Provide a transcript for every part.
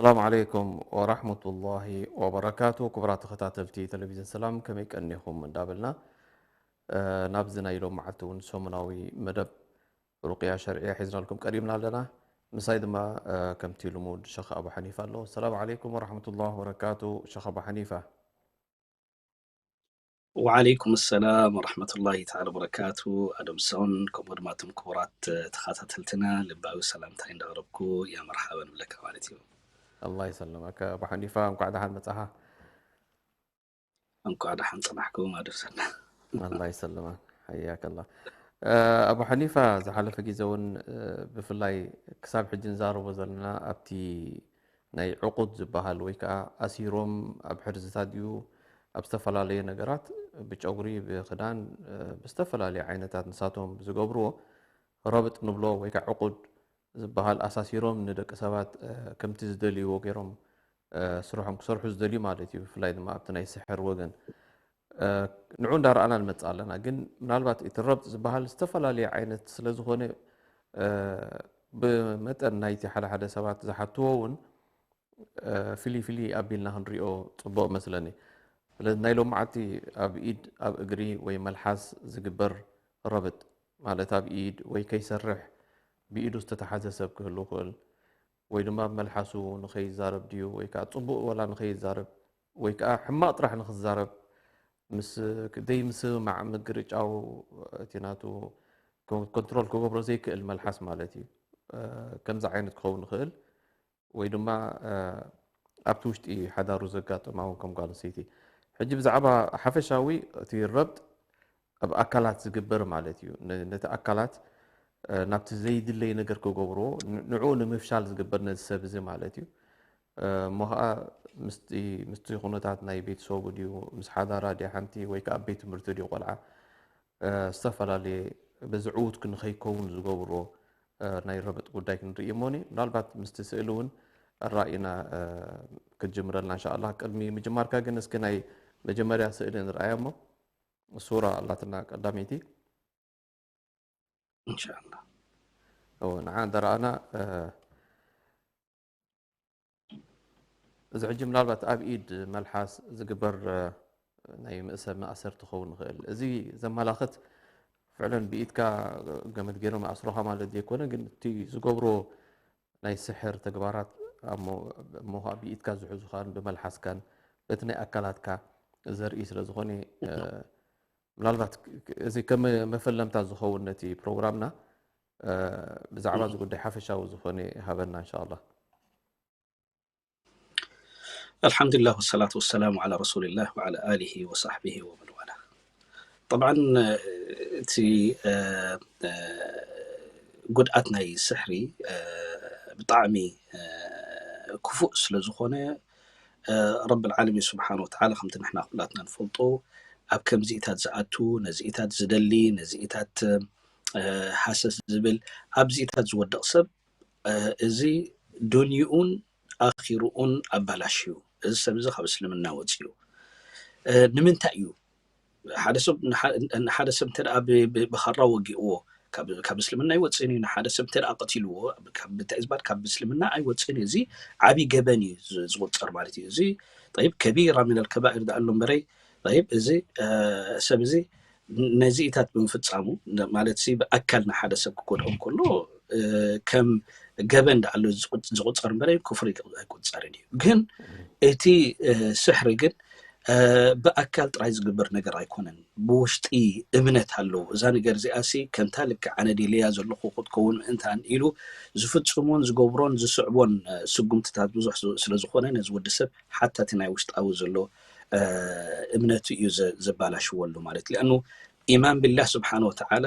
ሰላም ዓለይኩም ወራሕመቱላሂ ወበረካቱ። ክቡራት ተኸታተልቲ ቴሌቪዥን ሰላም፣ ከመይ ቀኒኹም እንዳበልና፣ እ፣ ናብዚ ናይ ሎም መዓልቲ እውን ሰሙናዊ መደብ ሩቅያ ሸርዕያ ሒዝናልኩም ቀሪብና ኣለና። ምሳይ ድማ፣ እ፣ ከምቲ ልሙድ ሸኽ ኣቡ ሓኒፋ ኣሎ። ሰላም ዓለይኩም ወራሕመቱላሂ ወበረካቱ፣ ሸኽ ኣቡ ሓኒፋ። ወዓለይኩም ሰላም ወረሕመቱላሂ ተዓላ ወበረካቱ። ኣደም ሰውን፣ ከምኡ ድማ እቶም ክቡራት ተኸታተልትና ልባዊ ሰላምታይ እንዳቕረብኩ፣ ያ መርሓባ ንብለካ ማለት እዩ። ኣላህ ይሰልመካ ኣቡ ሓኒፋ፣ እንኳዕ ደሓን መጻኻ። እንኳዕ ደሓን ጸናሕኩም ኣደም ሰና። ኣላህ ይሰልመካ፣ ሓያከላ። እ፣ ኣቡ ሓኒፋ፣ ዝሓለፈ ግዜ እውን፣ እ፣ ብፍላይ ክሳብ ሕጂ ንዛረቦ ዘለና ኣብቲ ናይ ዕቁድ ዝበሃል ወይ ከዓ ኣሲሮም ኣብ ሕርዝታት ድዩ ኣብ ዝተፈላለየ ነገራት ብጨጉሪ፣ ብክዳን፣ እ፣ ብዝተፈላለየ ዓይነታት ንሳቶም ዝገብርዎ ረብጥ ንብሎ ወይ ከዓ ዕቁድ ዝበሃል ኣሳሲሮም ንደቂ ሰባት፣ እ፣ ከምቲ ዝደልይዎ ገይሮም፣ እ፣ ስርሖም ክሰርሑ ዝደልዩ ማለት እዩ። ብፍላይ ድማ ኣብቲ ናይ ስሕር ወገን፣ እ፣ ንዑ እንዳረኣና ንመጽእ ኣለና። ግን ምናልባት እቲ ረብጥ ዝበሃል ዝተፈላለየ ዓይነት ስለ ዝኾነ፣ እ፣ ብመጠን ናይቲ ሓደ ሓደ ሰባት ዝሓትዎ እውን፣ እ፣ ፍልይ ፍልይ ኣቢልና ክንሪኦ ጽቡቕ መስለኒ። ስለዚ ናይ ሎም መዓልቲ ኣብ ኢድ፣ ኣብ እግሪ ወይ መልሓስ ዝግበር ረብጥ፣ ማለት ኣብ ኢድ ወይ ከይሰርሕ ብኢዱ ዝተተሓዘ ሰብ ክህሉ ይኽእል፣ ወይ ድማ መልሓሱ ንኸይዛረብ ድዩ፣ ወይ ከዓ ጽቡቕ ወላ ንኸይዛረብ፣ ወይ ከዓ ሕማቕ ጥራሕ ንኽዛረብ፣ ምስ፣ ደይ ምስምማዕ ምግርጫው፣ እቲ ናቱ ኮ-፣ ኮንትሮል ክገብሮ ዘይክእል መልሓስ ማለት እዩ። እ፣ ከምዚ ዓይነት ክኸውን ይኽእል። ወይ ድማ፣ እ፣ ኣብቲ ውሽጢ ሓዳሩ ዘጋጥማ እውን ከም ጓል ኣንስተይቲ። ሕጂ ብዛዕባ ሓፈሻዊ እቲ ረብጥ ኣብ ኣካላት ዝግበር ማለት እዩ። ነ-፣ ነቲ ኣካላት፣ እ፣ ናብቲ ዘይድለይ ነገር ክገብርዎ፣ ን-፣ ንዕኡ ንምፍሻል ዝግበር ነዚ ሰብ እዚ ማለት እዩ። እ፣ እሞ ኸዓ ምስቲ፣ ምስቲ ኩነታት ናይ ቤተሰቡ ድዩ፣ ምስ ሓዳራ ድያ ሓንቲ፣ ወይ ከዓ ኣብ ቤት ትምህርቲ ድዩ ቆልዓ፣ እ፣ ዝተፈላለየ በዚ ዕዉት ንኸይከውን ዝገብርዎ፣ እ፣ ናይ ረብጥ ጉዳይ ክንርኢ እሞኒ፣ ምናልባት ምስቲ ስእሊ እውን ኣራእይና፣ እ፣ ክትጅምረልና እንሻኣላህ። ቅድሚ ምጅማርካ ግን እስኪ ናይ መጀመርያ ስእሊ ንርኣያ እሞ፣ ሱራ ኣላትና ቀዳመይቲ። እንሻኣላህ። እዎ፣ ንዓ እንተረኣና፣ እ፣ እዚ ሕጂ ምናልባት ኣብ ኢድ መልሓስ ዝግበር፣ እ፣ ናይ ምእሰ-፣ መእሰርቲ ክኸውን ይኽእል። እዚ ዘመላኽት ፍዕለን ብኢድካ ገመድ ገይሮም ኣስሮኻ ማለት ዘይኮነ፣ ግን እቲ ዝገብሮ ናይ ስሕር ተግባራት እሞ፣ እሞ ኸዓ ብኢድካ ዝሕዙኻን ብመልሓስካን በቲ ናይ ኣካላትካ ዘርኢ ስለ ዝኾነ፣ እ፣ ምናልባት ክ-፣ ክ-፣ እዚ ከም መፈለምታ ዝኸውን ነቲ ፕሮግራምና፣ እ፣ ብዛዕባ እዚ ጉዳይ ሓፈሻዊ ዝኾነ ሃበና እንሻኣላህ። ኣልሓምዱሊላህ ወሰላቱ ወሰላሙ ዓላ ረሱሊላህ ወዓላ ኣሊሂ ወሳሕቢሂ ወመን ዋላ። ጠብዓን፣ እ፣ እቲ፣ እ፣ እ፣ ጉድኣት ናይ ስሕሪ፣ እ፣ ብጣዕሚ፣ እ፣ ክፉእ ስለ ዝኾነ፣ እ፣ ረብል ዓለሚን ስብሓን ወተዓላ ከምቲ ንሕና ኩላትና ንፈልጦ፣ ኣብ ከምዚኢታት ዝኣቱ፣ ነዚኢታት ዝደሊ፣ ነዚኢታት፣ እ፣ ሃሰስ ዝብል፣ ኣብዚኢታት ዝወድቕ ሰብ፣ እ፣ እዚ ዱንይኡን ኣኺርኡን ኣባላሽዩ። እዚ ሰብ እዚ ካብ እስልምና ወፂኡ። እ፣ ንምንታይ እዩ? ሓደ ሰብ ንሓ-፣ ንሓደ ሰብ እንተ ደኣ ብ-፣ ብ-፣ ብኻራ ወጊእዎ፣ ካብ፣ ካብ እስልምና ኣይወፅእን እዩ። ንሓደ ሰብ እንተ ደኣ ቀቲልዎ፣ ካብ ምትዕዝባድ ካብ እስልምና ኣይወፅእን እዩ። እዚ ዓብዪ ገበን እዩ ዝ-፣ ዝቑፀር ማለት እዩ። እዚ፣ ጠይብ፣ ከቢራ ሚነል ከባኢር ደኣ ኣሎ እምበረይ፣ ጠይብ፣ እዚ፣ እ፣ ሰብ እዚ ነዚኢታት ብምፍጻሙ፣ ነ-፣ ማለት ሲ ብኣካል ንሓደ ሰብ ክጎድኦ እንከሎ፣ እ፣ ከም ገበን ደኣ ኣሎ ዝቑ-፣ ዝቑጸር እምበረ ክፍሪ ኣይቁ-፣ ኣይቁጸርን እዩ። ግን እቲ፣ እ፣ ስሕሪ ግን፣ እ፣ ብኣካል ጥራይ ዝግበር ነገር ኣይኮነን። ብውሽጢ እምነት ኣለዎ። እዛ ነገር እዚኣ ሲ ከምታ ልክዕ ኣነ ድልያ ዘለኹ ክትከውን ምእንታን ኢሉ ዝፍጽሞን ዝገብሮን ዝስዕቦን፣ እ፣ ስጉምትታት ብዙሕ ዝ-፣ ስለ ዝኾነ ነዚ ወዲ ሰብ ሓታ እቲ ናይ ውሽጣዊ ዘሎ፣ እ፣ እምነቱ እዩ ዘ-፣ ዘባላሽወሉ ማለት። ሊኣኑ ኢማን ቢላህ ስብሓነ ወተዓላ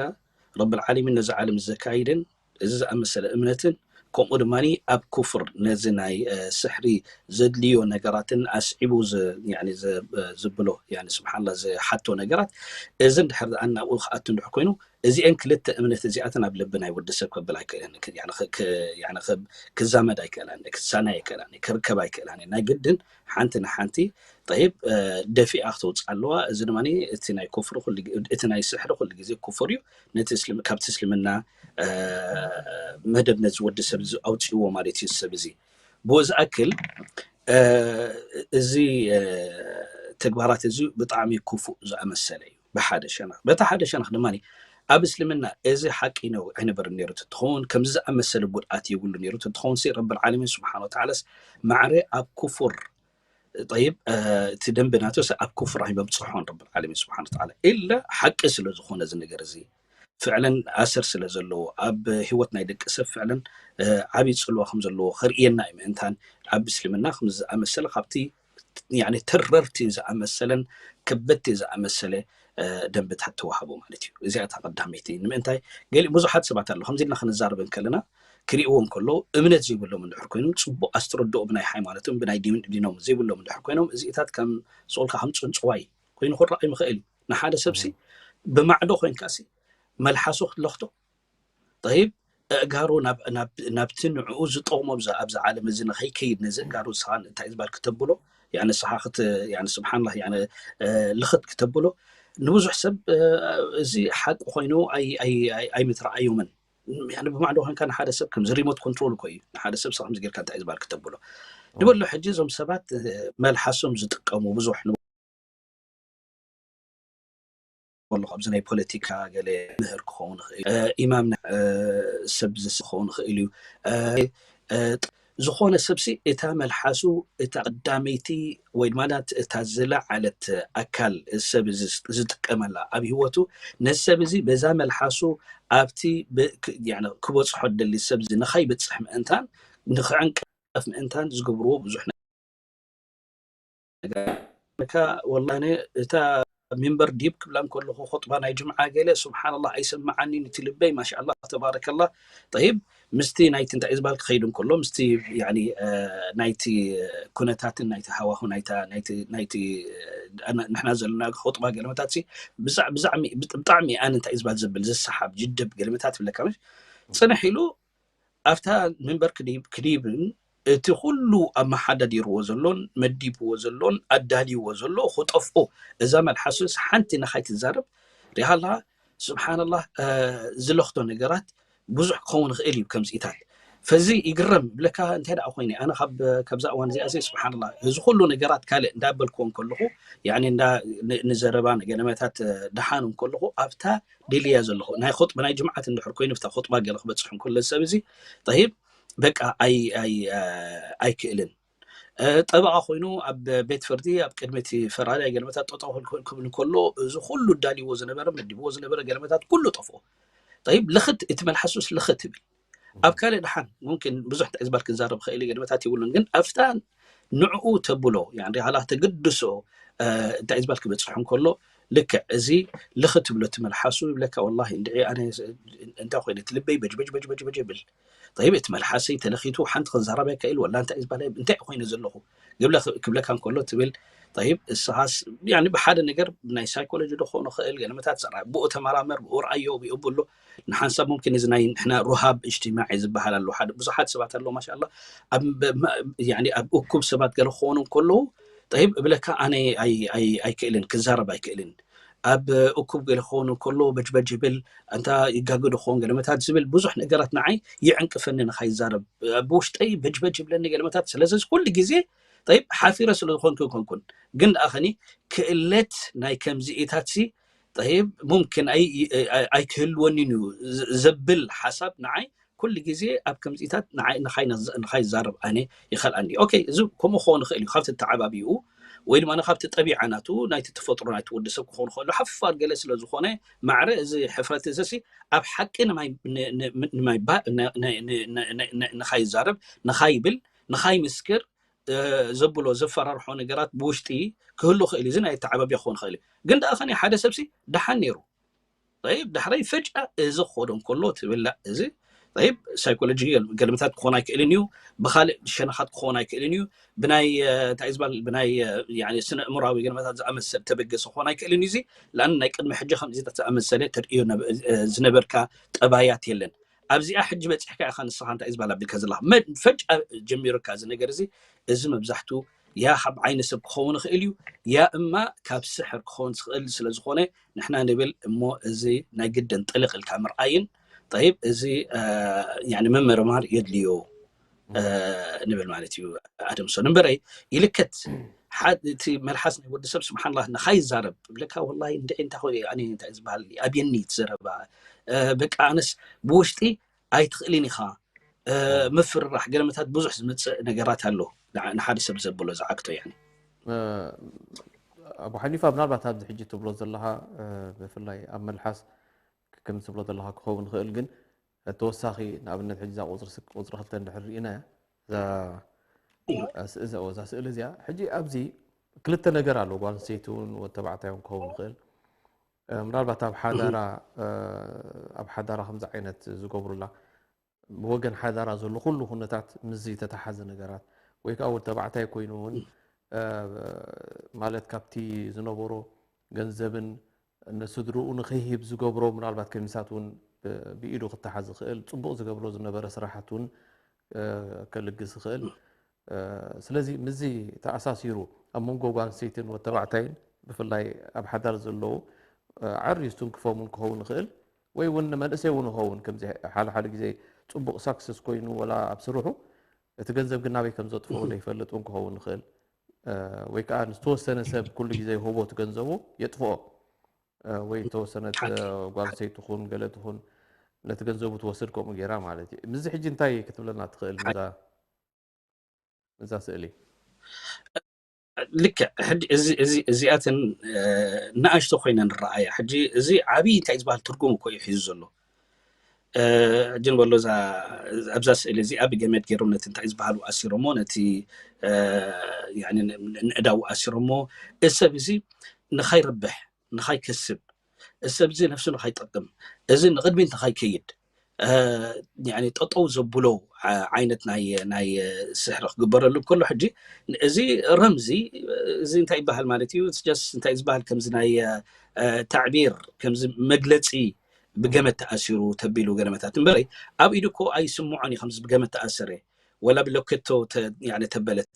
ረብል ዓለሚን ነዚ ዓለም ዘካይድን እዚ ዝኣመሰለ እምነትን ከምኡ ድማ ኣብ ኩፍር ነዚ ናይ ስሕሪ ዘድልዮ ነገራትን ኣስዒቡ ዝብሎ ስብሓላ ዝሓቶ ነገራት፣ እዚ እንድሕር ደኣ ናብኡ ክኣቱ እንድሕር ኮይኑ፣ እዚአን ክልተ እምነት እዚኣተን ኣብ ልቢ ናይ ወዲ ሰብ ከብል ኣይክእለን፣ ክዛመድ ኣይክእላን፣ ክሳነ ኣይክእላን፣ ክርከብ ኣይክእላን። ናይ ግድን ሓንቲ ንሓንቲ ጠይብ ደፊኣ ክተውፅእ ኣለዋ። እዚ ድማ እቲ ናይ ኩፍሪ እቲ ናይ ስሕሪ ኩሉ ግዜ ኩፍር እዩ። ነቲ ካብቲ እስልምና መደብ ነዚ ወዲ ሰብ እዚ ኣውፅእዎ ማለት እዩ። ሰብ እዚ ብኡ ዝኣክል እዚ ተግባራት እዚ ብጣዕሚ ክፉእ ዝኣመሰለ እዩ። ብሓደ ሸነኽ በቲ ሓደ ሸነኽ ድማ ኣብ እስልምና እዚ ሓቂ ነው ኣይነበርን ነይሩ ትትኸውን ከምዚ ዝኣመሰለ ጉድኣት የብሉ ነይሩ ትትኸውን ሲ ረብል ዓለሚን ስብሓን ወተዓላስ ማዕረ ኣብ ኩፉር ጠይብ እቲ ደንቢ ናቶስ ኣብ ኩፍር ኣይመብፅሖን ረብል ዓለሚን ስብሓን ወተዓላ ኢለ ሓቂ ስለ ዝኾነ እዚ ነገር እዚ ፍዕለን ኣሰር ስለ ዘለዎ ኣብ ህይወት ናይ ደቂ ሰብ ፍዕለን ዓብዪ ፅልዋ ከም ዘለዎ ከርእየና እዩ ምእንታን ኣብ እስልምና ከም ዝኣመሰለ ካብቲ ተረርቲ ዝኣመሰለን ከበድቲ ዝኣመሰለ ደንብታት ተዋህቦ ማለት እዩ። እዚኣ እታ ቀዳመይቲ ንምእንታይ ገሊ ብዙሓት ሰባት ኣሎ ከምዚ ኢልና ክንዛረብ እንከለና ክሪእዎ እንከሎ እምነት ዘይብሎም እንድሕር ኮይኖም ፅቡቅ ኣስተረድኦ ብናይ ሃይማኖቶም ብናይ ዲኖም ዘይብሎም እንድሕር ኮይኖም እዚኢታት ከም ስቁልካ ከም ፅንፅዋይ ኮይኑ ክረኣዩ ምኽእል እዩ። ንሓደ ሰብሲ ብማዕዶ ኮይንካሲ መልሓሱ ክትለኽቶ ጠይብ እእጋሩ ናብቲ ንዕኡ ዝጠቕሞ ኣብዚ ዓለም እዚ ንኸይከይድ ነዚ እእጋሩ ንስኻ እንታይ ዝበሃል ክተብሎ ንስኻ ስብሓንላ ልኽት ክተብሎ ንብዙሕ ሰብ እዚ ሓቂ ኮይኑ ኣይምትረኣዮምን። ብማዕዶ ኮይንካ ንሓደ ሰብ ከምዚ ሪሞት ኮንትሮል እኮ እዩ ንሓደ ሰብ ስኻ ከምዚ ጌርካ እንታይ ዝበሃል ክተብሎ ዝበሎ ሕጂ እዞም ሰባት መልሓሶም ዝጥቀሙ ብዙሕ ንበሎ ኣብዚ ናይ ፖለቲካ ገለ ምህር ክኸውን ይኽእል ኢማም ሰብ ዝስ ክኸውን ይኽእል እዩ ዝኾነ ሰብሲ እታ መልሓሱ እታ ቀዳመይቲ ወይ ድማ እታ ዝለዓለት ኣካል ሰብ ዝጥቀመላ ኣብ ህይወቱ ነዚ ሰብ እዚ በዛ መልሓሱ ኣብቲ ክበፅሖ ደሊ ሰብ እዚ ንኻይ በፅሕ ምእንታን ንክዕንቀፍ ምእንታን ዝገብርዎ ብዙሕ ነገር ወላ እታ ሚንበር ዲብ ክብላ ከለኹ ኹጥባ ናይ ጅምዓ ገለ ስብሓንላ ኣይሰማዓኒን እቲ ልበይ ማሻላ ተባረከላ ጠይብ ምስቲ ናይቲ እንታይ ዝበሃል ክኸይድ እንከሎ ምስቲ ናይቲ ኩነታትን ናይቲ ሃዋሁ ናይቲ ንሕና ዘለና ኹጥባ ገለመታት ብጣዕሚ ኣነ እንታይ ዝበሃል ዘብል ዝሰሓብ ጅደብ ገለመታት ይብለካ ጽንሕ ኢሉ ኣብታ ምንበር ክዲብን እቲ ኩሉ ኣመሓዳዲርዎ ዘሎን መዲብዎ ዘሎን ኣዳልይዎ ዘሎ ክጠፍኦ እዛ መልሓሱስ ሓንቲ ንኻይ ትዛረብ ሪሃላ ስብሓንላህ ዝለኽቶ ነገራት ብዙሕ ክኸውን ይኽእል እዩ ከምዚኢታት ፈዚ ይግረም ብለካ እንታይ ደኣ ኮይነ ኣነ ካብዛ እዋን እዚኣ ስብሓንላ እዚ ኩሉ ነገራት ካልእ እንዳበልክዎ እንከለኹ ንዘረባ ንገለመታት ደሓን እንከለኹ ኣብታ ድልያ ዘለኹ ናይ ኹጥባ ናይ ጅምዓት እንድሕር ኮይኑ ብታ ኹጥባ ገለ ክበፅሕ እንከሎ ሰብ እዚ ጠይብ በቃ ኣይክእልን ጠበቃ ኮይኑ ኣብ ቤት ፍርዲ ኣብ ቅድሚ እቲ ፈራዳይ ገለመታት ጠጠው ክብል እንከሎ እዚ ኩሉ ዳልይዎ ዝነበረ መዲብዎ ዝነበረ ገለመታት ኩሉ ጠፍኦ ጠይብ ልኽት እቲ መልሓሱስ ልኽት ይብል ኣብ ካልእ ደሓን ሙምኪን ብዙሕ እንታይ ዝበሃል ክዛረብ ክእል ገለመታት ይብሉን ግን ኣብታ ንዕኡ ተብሎ ሃላ ተገድሶ እንታይ ዝበሃል ክበፅሕ እንከሎ ልክዕ እዚ ልኽ ትብሎ እቲ መልሓሱ ይብለካ ወላ እንድዒ ኣነ እንታይ ኮይነ እቲ ልበይ በጅበጅ በጅበጅ በጅ ይብል ጠይብ እቲ መልሓሰይ ተለኺቱ ሓንቲ ክዛረብ ኣይክእል ወላ እንታይ ዝበሃል እንታይ ኮይነ ዘለኹ ክብለካ እንከሎ ትብል ጠይብ እስኻስ ብሓደ ነገር ናይ ሳይኮሎጂ ዶ ክኾኑ ክእል ገለመታት ብኡ ተመራመር ብኡ ረኣዮ ብኡ ብሎ ንሓንሳብ ሙምኪን እዚ ናይ ንሕና ሩሃብ እጅትማዒ ዝበሃል ኣሎ ሓደ ብዙሓት ሰባት ኣሎ ማሻላ ኣብ እኩብ ሰባት ገለ ክኾኑ ከለዉ ጠይብ እብለካ ኣነ ኣይክእልን ክዛረብ ኣይክእልን ኣብ እኩብ ገለ ክኾኑ ከሎ በጅበጅ ይብል እንታ ይጋገዱ ክኾን ገለመታት ዝብል ብዙሕ ነገራት ንዓይ ይዕንቅፈኒ ንካይዛረብ ብውሽጠይ በጅበጅ ይብለኒ ገለመታት ስለዚ ኩሉ ግዜ ጠይብ ሓፊረ ስለ ዝኾንኩ ይኮንኩን ግን ደኣ ኸኒ ክእለት ናይ ከምዚኢታት ሲ ጠይብ ሙምኪን ኣይክህልወኒን እዩ ዘብል ሓሳብ ንዓይ ኩሉ ግዜ ኣብ ከምዚታት ንኻይ ዛረብ ኣነ ይኸልኣኒ ኦኬ እዚ ከምኡ ክኸውን ይኽእል እዩ ካብቲ ተዓባቢኡ ወይ ድማ ካብቲ ጠቢዓ ናቱ ናይቲ ተፈጥሮ ናይቲ ወዲ ሰብ ክኸውን ይኽእል ሓፋር ገለ ስለ ዝኾነ ማዕረ እዚ ሕፍረት እዚ ኣብ ሓቂ ንኻይ ዛረብ ንኻይ ብል ንኻይ ምስክር ዘብሎ ዘፈራርሖ ነገራት ብውሽጢ ክህሉ ክእል እዚ ናይ ተዓባቢያ ክኾን ክእል ግን ደኣ ኸኒ ሓደ ሰብሲ ደሓን ነይሩ ይብ ዳሕራይ ፈጅኣ እዚ ክኸዶ እንከሎ ትብላዕ እዚ ይብ ሳይኮሎጂ ገለመታት ክኾን ኣይክእልን እዩ። ብካልእ ሸነኻት ክኾን ኣይክእልን እዩ። ብናይ እንታይ ዝበሃል ብናይ ስነ እምራዊ ገለመታት ዝኣመሰል ተበገሰ ክኾን ኣይክእልን እዩ። እዚ ለኣን ናይ ቅድሚ ሕጂ ከምዚ ዝኣመሰለ ተርእዮ ዝነበርካ ጠባያት የለን። ኣብዚኣ ሕጂ በፂሕካ ኢኻ ንስኻ እንታይ ዝበሃል ኣቢልካ ዘለኻ ፈጅ ጀሚሩካ እዚ ነገር እዚ። እዚ መብዛሕቱ ያ ካብ ዓይኒ ሰብ ክኸውን ይኽእል እዩ፣ ያ እማ ካብ ስሕር ክኸውን ዝኽእል ስለ ዝኾነ ንሕና ንብል እሞ እዚ ናይ ግድን ጥልቕ ኢልካ ምርኣይን ጠይብ እዚ ምምርማር የድልዮ ንብል ማለት እዩ። ኣደምሶን እምበረይ ይልከት እቲ መልሓስ ናይ ወዲ ሰብ ስብሓንላ ንኻይዛረብ ብለካ ወላ እንድዒ እንታይ ኮይኑ እንታይ ዝበሃል ኣብየኒ ትዘረባ በቃ ኣነስ ብውሽጢ ኣይትኽእልን ኢኻ ምፍርራሕ ገለመታት ብዙሕ ዝመፅእ ነገራት ኣሎ። ንሓደ ሰብ ዘብሎ ዝዓግቶ ያኒ ኣቡ ሓኒፋ ምናልባት ኣብዚ ሕጂ ትብሎ ዘለኻ ብፍላይ ኣብ መልሓስ ከም ትብሎ ዘለኻ ክኸውን ይኽእል ግን ተወሳኺ ንኣብነት ሕጂ እዛ ቁፅሪ ክልተ እንድሕር ርኢና እያ እዛ ስእሊ እዚኣ ሕጂ ኣብዚ ክልተ ነገር ኣሎ ጓል ኣንስተይቲ እውን ወተባዕታይ እውን ክኸውን ይኽእል ምናልባት ኣብ ሓዳራ ኣብ ሓዳራ ከምዚ ዓይነት ዝገብሩላ ብወገን ሓዳራ ዘሎ ኩሉ ኩነታት ምስዚ ተተሓዘ ነገራት ወይ ከዓ ወዲ ተባዕታይ ኮይኑ እውን ማለት ካብቲ ዝነበሮ ገንዘብን ንስድርኡ ንከይህብ ዝገብሮ ምናልባት ከሚሳት እውን ብኢዱ ክተሓዝ ዝኽእል ፅቡቕ ዝገብሮ ዝነበረ ስራሓት እውን ከልግስ ይኽእል ስለዚ ምስዚ ተኣሳሲሩ ኣብ መንጎ ጓል ኣንስተይትን ወተባዕታይን ብፍላይ ኣብ ሓዳር ዘለዉ ዓርዩ ዝትንክፎም እውን ክኸውን ይኽእል ወይ እውን መንእሰይ እውን ይኸውን ከምዚ ሓደ ሓደ ግዜ ፅቡቕ ሳክሰስ ኮይኑ ወላ ኣብ ስርሑ እቲ ገንዘብ ግን ናበይ ከም ዘጥፍኦ ዘይፈልጥ እውን ክኸውን ይኽእል ወይ ከዓ ንዝተወሰነ ሰብ ኩሉ ግዜ ይህቦ እቲ ገንዘቡ የጥፍኦ ወይ ዝተወሰነት ጓል ኣንስተይቲ ትኹን ገለ ትኹን ነቲ ገንዘቡ ትወስድ ከምኡ ገይራ ማለት እዩ ምስዚ ሕጂ እንታይ ክትብለና ትኽእል እዛ ስእሊ ልክዕ ሕጂ እዚኣተን ንኣሽቶ ኮይነን ንረኣያ ሕጂ እዚ ዓብዪ እንታይ ዝበሃል ትርጉም እኮ እዩ ሒዙ ዘሎ ሕጂ ንበሎ ኣብዛ ስእሊ እዚኣ ብገመድ ገይሮም ነቲ እንታይ ዝበሃሉ ኣሲሮሞ ነቲ ንእዳው ኣሲሮሞ እዚ ሰብ እዚ ንኻይረብሕ ንኻይከስብ እዚ ሰብ እዚ ነፍሱ ንኻይጠቅም እዚ ንቕድሚት ንኻይከይድ ጠጠው ዘብሎ ዓይነት ናይ ናይ ስሕሪ ክግበረሉ ከሎ ሕጂ እዚ ረምዚ እዚ እንታይ ይበሃል ማለት እዩ ስ እንታይ ዝበሃል ከምዚ ናይ ታዕቢር ከምዚ መግለፂ ብገመድ ተኣሲሩ ተቢሉ ገለመታት እምበረይ ኣብ ኢዱ እኮ ኣይስምዖን እዩ ከምዚ ብገመድ ተኣሰረ ወላ ብሎኬቶ ተበለት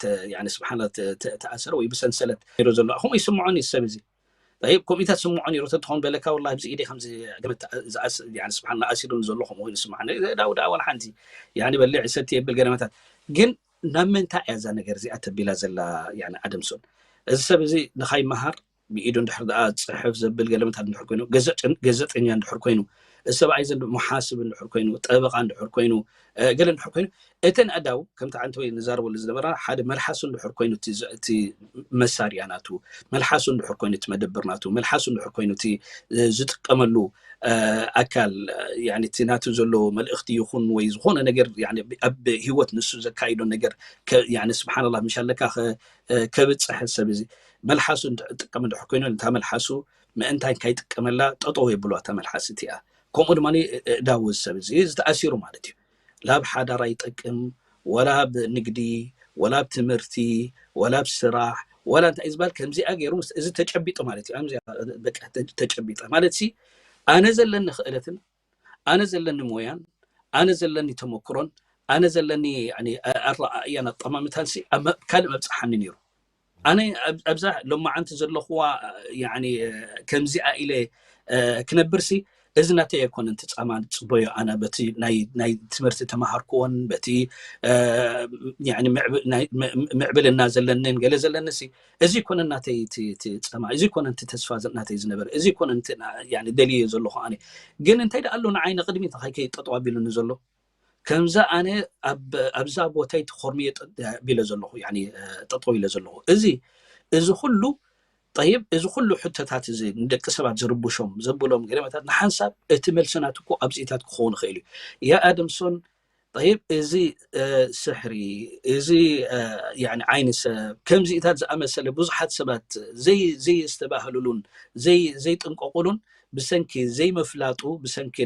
ስብሓን ተኣሰረ ወይ ብሰንሰለት ሮ ዘሎ ከምኡ ይስምዖን እዩ ሰብ እዚ ይብ ከምኡታት ስምዖ ነይሩ ተትኾን በለካ ወላ ኣብዚ ኢደ ከምዚ ገመት ዝኣስ ስብሓን ኣሲሩን ዘሎ ከምኡ ኮይኑ ስምዓኒ ዳው ዳኣ ዋላ ሓንቲ ያኒ በሊዕ ሰቲ የብል ገለመታት ግን ናብ ምንታይ እያ እዛ ነገር እዚኣ ተቢላ ዘላ ያኒ ኣደምሶን እዚ ሰብ እዚ ንኻይ መሃር ብኢዱ እንድሕር ደኣ ፅሕፍ ዘብል ገለመታት እንድሕር ኮይኑ ገዘጠኛ እንድሕር ኮይኑ ሰብኣይ ዘንድ መሓስብ እንድሕር ኮይኑ ጠበቃ እንድሕር ኮይኑ ገለ እንድሕር ኮይኑ እተን ኣዳው ከምቲ ዓንቲ ወይ ንዛረበሉ ዝነበራ ሓደ መልሓሱ እንድሕር ኮይኑ እቲ መሳርያ ናቱ መልሓሱ እንድሕር ኮይኑ እቲ መደብር ናቱ መልሓሱ እንድሕር ኮይኑ እቲ ዝጥቀመሉ ኣካል እቲ ናቱ ዘሎ መልእኽቲ ይኹን ወይ ዝኾነ ነገር ኣብ ህይወት ንሱ ዘካይዶ ነገር ስብሓንላ ምሽ ኣለካ ከብፅሕ ሰብ እዚ መልሓሱ ጥቀም እንድሕር ኮይኑ እታ መልሓሱ ምእንታይ ካይጥቀመላ ጠጠው የብሎ እታ መልሓስ እቲኣ ከምኡ ድማ እዳው ሰብ እዚ ዝተኣሲሩ ማለት እዩ ላብ ሓዳራ ይጠቅም ወላ ብ ንግዲ ወላ ብ ትምህርቲ ወላ ብ ስራሕ ወላ እንታይ ዝበሃል ከምዚኣ ገይሩ እዚ ተጨቢጡ ማለት እዩ ተጨቢጠ ማለት ሲ ኣነ ዘለኒ ክእለትን ኣነ ዘለኒ ሞያን ኣነ ዘለኒ ተመክሮን ኣነ ዘለኒ ኣረኣእያን ኣጠማምታን ካልእ መብፅሓኒ ነይሩ ኣነ ኣብዛ ሎማዓንቲ ዘለኹዋ ከምዚኣ ኢለ ክነብርሲ እዚ ናተይ ኣይኮነን ትፃማ ፅበዮ ኣነ በቲ ናይ ትምህርቲ ተማሃርክዎን በቲ ምዕብልና ዘለንን ገለ ዘለንሲ እዚ ኮነ ናተይ ትፀማ እዚ ኮነ ተስፋ ናተይ ዝነበረ እዚ ኮነ ደልየ ዘለኹ ኣነ ግን እንታይ ደኣ ኣሎ ንዓይ ንቅድሚ እንታይ ከይጠጠው ኣቢሉኒ ዘሎ ከምዛ ኣነ ኣብዛ ቦታይ ተኾርምየ ቢለ ዘለኹ ጠጠው ኢለ ዘለኹ እዚ እዚ ኩሉ ጠይብ እዚ ኩሉ ሕቶታት እዚ ንደቂ ሰባት ዝርብሾም ዘብሎም ገለመታት ንሓንሳብ እቲ መልስናት እኮ ኣብዚኢታት ክኸውን ይኽእል እዩ ያ ኣደምሶን ጠይብ እዚ ስሕሪ እዚ ዓይኒ ሰብ ከምዚኢታት ዝኣመሰለ ብዙሓት ሰባት ዘይስተባህልሉን ዘይጥንቀቁሉን ብሰንኪ ዘይምፍላጡ ብሰንኪ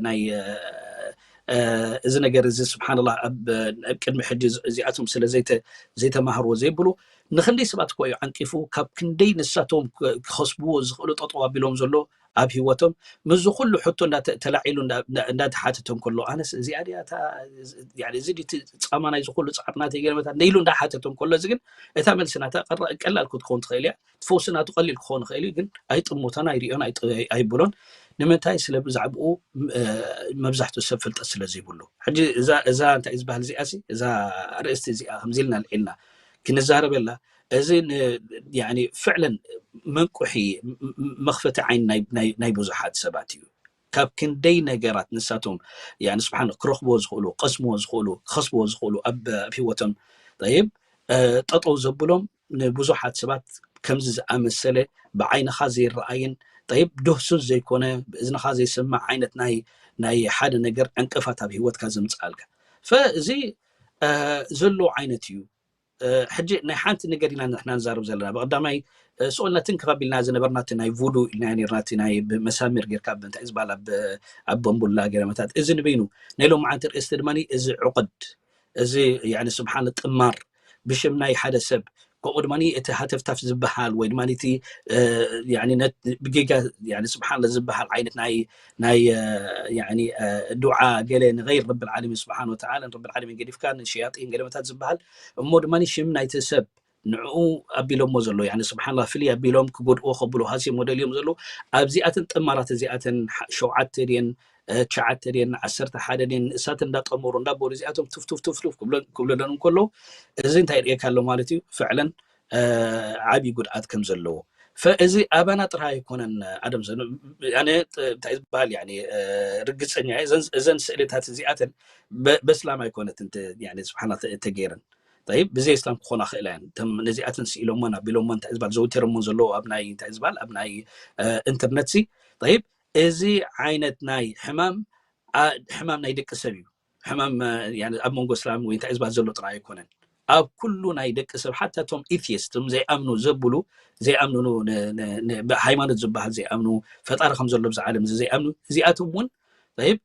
ናይ እዚ ነገር እዚ ስብሓንላ ኣብ ቅድሚ ሕጂ እዚኣቶም ስለ ዘይተማሃርዎ ዘይብሉ ንክንደይ ሰባት እኮ እዩ ዓንቂፉ፣ ካብ ክንደይ ንሳቶም ክኸስብዎ ዝኽእሉ ጠጠው ኣቢሎም ዘሎ ኣብ ህይወቶም፣ ምስዚ ኩሉ ሕቶ ተላዒሉ እንዳተሓተቶም ከሎ ኣነስ እዚኣ ድያ እዚ ፃማ ናይዚ ኩሉ ፃዕርናተይ ገለመታት ኢሉ እንዳሓተቶም ከሎ እዚ ግን እታ መልሲ ናታ ቀላል ክትከውን ትኽእል እያ። ፈውሲ ናቱ ቀሊል ክኸውን ይኽእል እዩ፣ ግን ኣይጥሙቶን ኣይርእዮን ኣይብሎን። ንምንታይ? ስለ ብዛዕባኡ መብዛሕትኡ ሰብ ፍልጠት ስለ ዘይብሉ። ሕጂ እዛ እንታይ ዝበሃል እዚኣ እዛ ኣርእስቲ እዚኣ ከምዚ ኢልና ልዒልና ክንዛረበላ፣ እዚ ፍዕለን መንቁሒ መኽፈቲ ዓይኒ ናይ ብዙሓት ሰባት እዩ። ካብ ክንደይ ነገራት ንሳቶም ስብሓን ክረኽብዎ ዝኽእሉ፣ ክቀስምዎ ዝኽእሉ፣ ክኸስብዎ ዝኽእሉ ኣብ ህይወቶም ይብ ጠጠው ዘብሎም ንብዙሓት ሰባት ከምዚ ዝኣመሰለ ብዓይንኻ ዘይረኣይን ይብ ድህሱስ ዘይኮነ ብእዝንኻ ዘይሰማዕ ዓይነት ናይ ናይ ሓደ ነገር ዕንቅፋት ኣብ ህይወትካ ዘምፅኣልካ። ፈእዚ ዘለዎ ዓይነት እዩ። ሕጂ ናይ ሓንቲ ነገር ኢና ንሕና ንዛረብ ዘለና። ብቀዳማይ ስኦልና ትንክፍ ኣቢልና ዝነበርና እቲ ናይ ቡዱ ኢልና ነርና፣ እቲ ናይ ብመሳሚር ጌርካ እንታይ ዝበሃል ኣብ በንቡላ ገለመታት። እዚ ንበይኑ ናይ ሎም መዓንቲ ርእስቲ ድማ እዚ ዕቕድ፣ እዚ ስብሓን ጥማር ብሽም ናይ ሓደ ሰብ፣ ከምኡ ድማ እቲ ሃተፍታፍ ዝበሃል ወይ ድማ እቲ ብጌጋ ስብሓን ዝበሃል ዓይነት ናይ ናይ ዱዓ ገለ ንገይር ረብል ዓለሚን ስብሓን ወተዓላ ረብል ዓለሚን ገዲፍካ ንሸያጢን ገለመታት ዝበሃል እሞ ድማ ሽም ናይቲ ሰብ ንዕኡ ኣቢሎሞ ዘለዉ ስብሓንላ ፍልይ ኣቢሎም ክጎድእዎ ከብሉ ሃስዮም ወደልዮም ዘለዉ ኣብዚኣተን ጥማራት እዚኣተን ሸውዓተ ድየን ትሽዓተ ድየን ዓሰርተ ሓደ ድየን ንእሳት እንዳጠመሩ እንዳበሉ እዚኣቶም ቱፍቱፍ ቱፍቱፍ ክብለሎም እንከለዉ እዚ እንታይ ርእየካ ኣሎ ማለት እዩ ፍዕለን ዓብዪ ጉድኣት ከም ዘለዎ። ፈእዚ ኣባና ጥራይ ኣይኮነን ኣደም እንታይ ዝበሃል ርግፀኛ እየ እዘን ስእልታት እዚኣተን በስላም ኣይኮነት ስብሓና ተገይረን ይብ ብዘይ እስላም ክኾና ክእላ እየን። ነዚኣተን ስኢሎሞን ኣቢሎሞን እንታይ ዝበሃል ዘውተረሞን ዘለዎ ኣብ ናይ እንታይ ዝበሃል ኣብ ናይ ኢንተርነት ሲ ይብ እዚ ዓይነት ናይ ሕማም ሕማም ናይ ደቂ ሰብ እዩ። ሕማም ኣብ መንጎ እስላም ወይ እንታይ ዝበሃል ዘሎ ጥራይ ኣይኮነን። ኣብ ኩሉ ናይ ደቂ ሰብ ሓታ ቶም ኢቲስት ቶም ዘይኣምኑ ዘብሉ ዘይኣምኑ ሃይማኖት ዝበሃል ዘይኣምኑ ፈጣሪ ከም ዘሎ ብዛ ዓለም እዚ ዘይኣምኑ እዚኣቶም እውን ይብ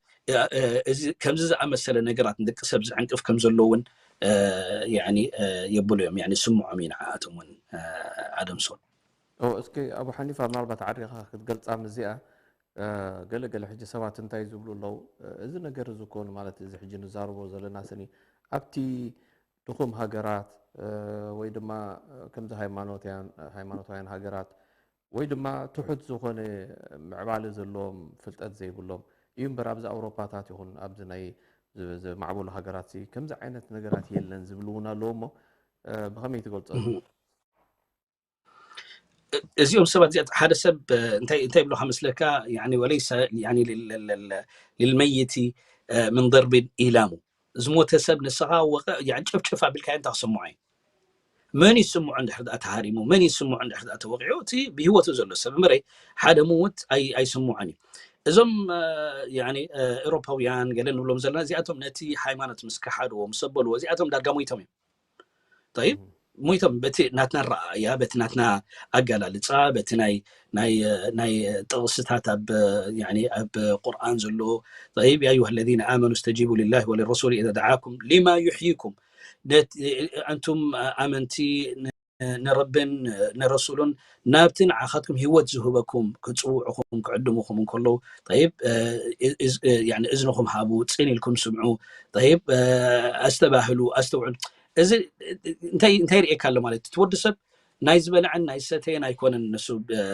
ከምዚ ዝኣመሰለ ነገራት ንደቂ ሰብ ዝዕንቅፍ ከም ዘሎ እውን የብሉ እዮም። ስምዖም እዩ ንዓኣቶም እውን ኣደምሶን። እስኪ ኣቡ ሓኒፋ ምናልባት ዓሪኻ ክትገልጻ ምስዚኣ ገለ ገለ ሕጂ ሰባት እንታይ ዝብሉ ኣለዉ፣ እዚ ነገር እዚ እኮ ማለት እዚ ሕጂ ንዛረቦ ዘለና ስኒ ኣብቲ ድኹም ሃገራት ወይ ድማ ከምዚ ሃይማኖታውያን ሃገራት ወይ ድማ ትሑት ዝኾነ ምዕባለ ዘለዎም ፍልጠት ዘይብሎም እዩ እምበር ኣብዚ ኣውሮፓታት ይኹን ኣብዚ ናይ ዝማዕበሉ ሃገራት ከምዚ ዓይነት ነገራት የለን ዝብሉ እውን ኣለዉ እሞ ብኸመይ ትገልጾ? እዚኦም ሰባት እዚኣ ሓደ ሰብ እንታይ እንታይ ይብሉካ መስለካ ወለይሰ ልልመይቲ ምን ضرب ኢላሙ ዝሞተ ሰብ ንስኻ ወቀ ጨፍጨፍ ኣቢልካ እንታይ ክሰምዖ እዩ? መን ይስምዖ እንድሕር ደኣ ተሃሪሙ መን ይስምዖ እንድሕር ደኣ ተወቂዑ እቲ ብህይወቱ ዘሎ ሰብ እምበረ ሓደ ምውት ኣይስምዖን እዩ። እዞም ኤሮፓውያን ገለ ንብሎም ዘለና እዚኣቶም ነቲ ሃይማኖት ምስ ከሓድዎ ምስ ኣበልዎ እዚኣቶም ዳርጋ ሞይቶም እዮም። ይብ ሞይቶም በቲ ናትና ረኣያ በቲ ናትና ኣገላልፃ በቲ ናይ ናይ ናይ ጥቕስታት ኣብ ኣብ ቁርኣን ዘሎ ይብ يا أيها الذين آمنوا استجيبوا لله وللرسول إذا دعاكم لما يحييكم ኣንቱም ኣመንቲ ንረብን ንረሱሉን ናብቲ ንዓኻትኩም ህይወት ዝህበኩም ክፅውዕኹም ክዕድሙኹም እንከለዉ ይብ እዝንኹም ሃቡ ፅን ኢልኩም ስምዑ ይብ ኣስተባህሉ ኣስተውዕሉ። እዚ እንታይ ርእየካ ኣሎ ማለት እቲ ወዲ ሰብ ናይ ዝበልዐን ናይ ሰተየን ኣይኮነን ንሱ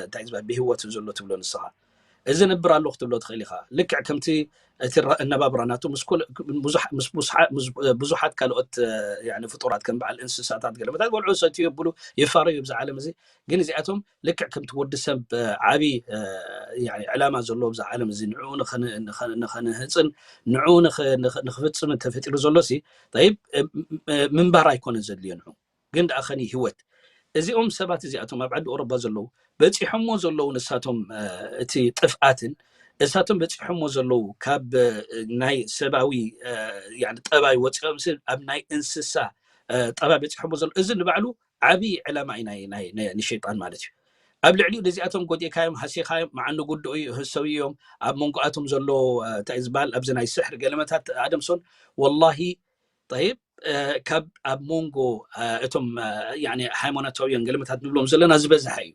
እንታይ ዝበሃል ብህይወቱ ዘሎ ትብሎ ንስኻ እዚ ነብር ኣሎ ክትብሎ ትኽእል ኢኻ። ልክዕ ከምቲ እቲ ኣነባብራ ናቱ ምስ ብዙሓት ካልኦት ፍጡራት ከም በዓል እንስሳታት ገለመታት በልዑ ሰትዩ የብሉ ይፋረዩ ብዚ ዓለም እዚ ግን እዚኣቶም ልክዕ ከምቲ ወዲ ሰብ ዓብዪ ዕላማ ዘለዎ ብዚ ዓለም እዚ ንዕኡ ንኸንህፅን ንዕኡ ንኽፍፅምን ተፈጢሩ ዘሎ ሲ ይብ ምንባር ኣይኮነ ዘድልዮ ንዑ ግን ደኣ ኸኒ ህይወት እዚኦም ሰባት እዚኣቶም ኣብ ዓዲ ኦሮባ ዘለዉ በፂሖሞ ዘለዉ ንሳቶም እቲ ጥፍኣትን እሳቶም በፂሖሞ ዘለዉ ካብ ናይ ሰብኣዊ ጠባይ ወፂኦም ኣብ ናይ እንስሳ ጠባይ በፂሖሞ ዘለዉ እዚ ንባዕሉ ዓብዪ ዕላማ እዩ ንሸይጣን ማለት እዩ። ኣብ ልዕሊኡ ነዚኣቶም ጎዲእካዮም ሃሲኻዮም መዓኒ ጉድኡ ይህሰው እዮም። ኣብ መንጎኣቶም ዘሎ እንታይ ዝበሃል ኣብዚ ናይ ስሕር ገለመታት ኣደምሶን ወላሂ ጠይብ ካብ ኣብ መንጎ እቶም ሃይማኖታውያን ገለመታት ንብሎም ዘለና ዝበዝሐ እዩ።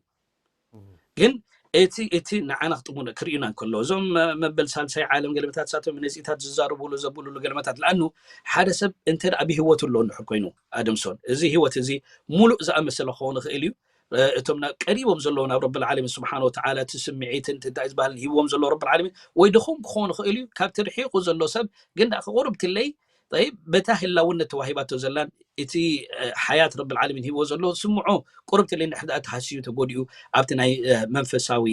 ግን እቲ እቲ ንዓና ክጥሙነ ክርእዩና እንከሎ እዞም መበል ሳልሳይ ዓለም ገለመታት ሳቶም ነዚኢታት ዝዛረብሉ ዘብሉሉ ገለመታት ለኣኑ ሓደ ሰብ እንተ ብህይወት ኣሎ እንድሕር ኮይኑ ኣደምሶን እዚ ህይወት እዚ ሙሉእ ዝኣመሰለ ክኸውን ይኽእል እዩ። እቶም ቀሪቦም ዘለዉ ናብ ረብል ዓለሚን ስብሓን ወተዓላ እቲ ስምዒትን እንታይ ዝበሃልን ሂብዎም ዘሎ ረብል ዓለሚን ወይ ድኹም ክኾኑ ይኽእል እዩ። ካብቲ ርሒቑ ዘሎ ሰብ ግን ደኣ ክቑርብትለይ ጠይብ በታ ህላውነት ተዋሂባቶ ዘላን እቲ ሓያት ረብል ዓለሚን ሂብዎ ዘሎ ስምዖ ቁርብትለይ እንድሕር ደኣ ተሃስዩ ተጎዲኡ ኣብቲ ናይ መንፈሳዊ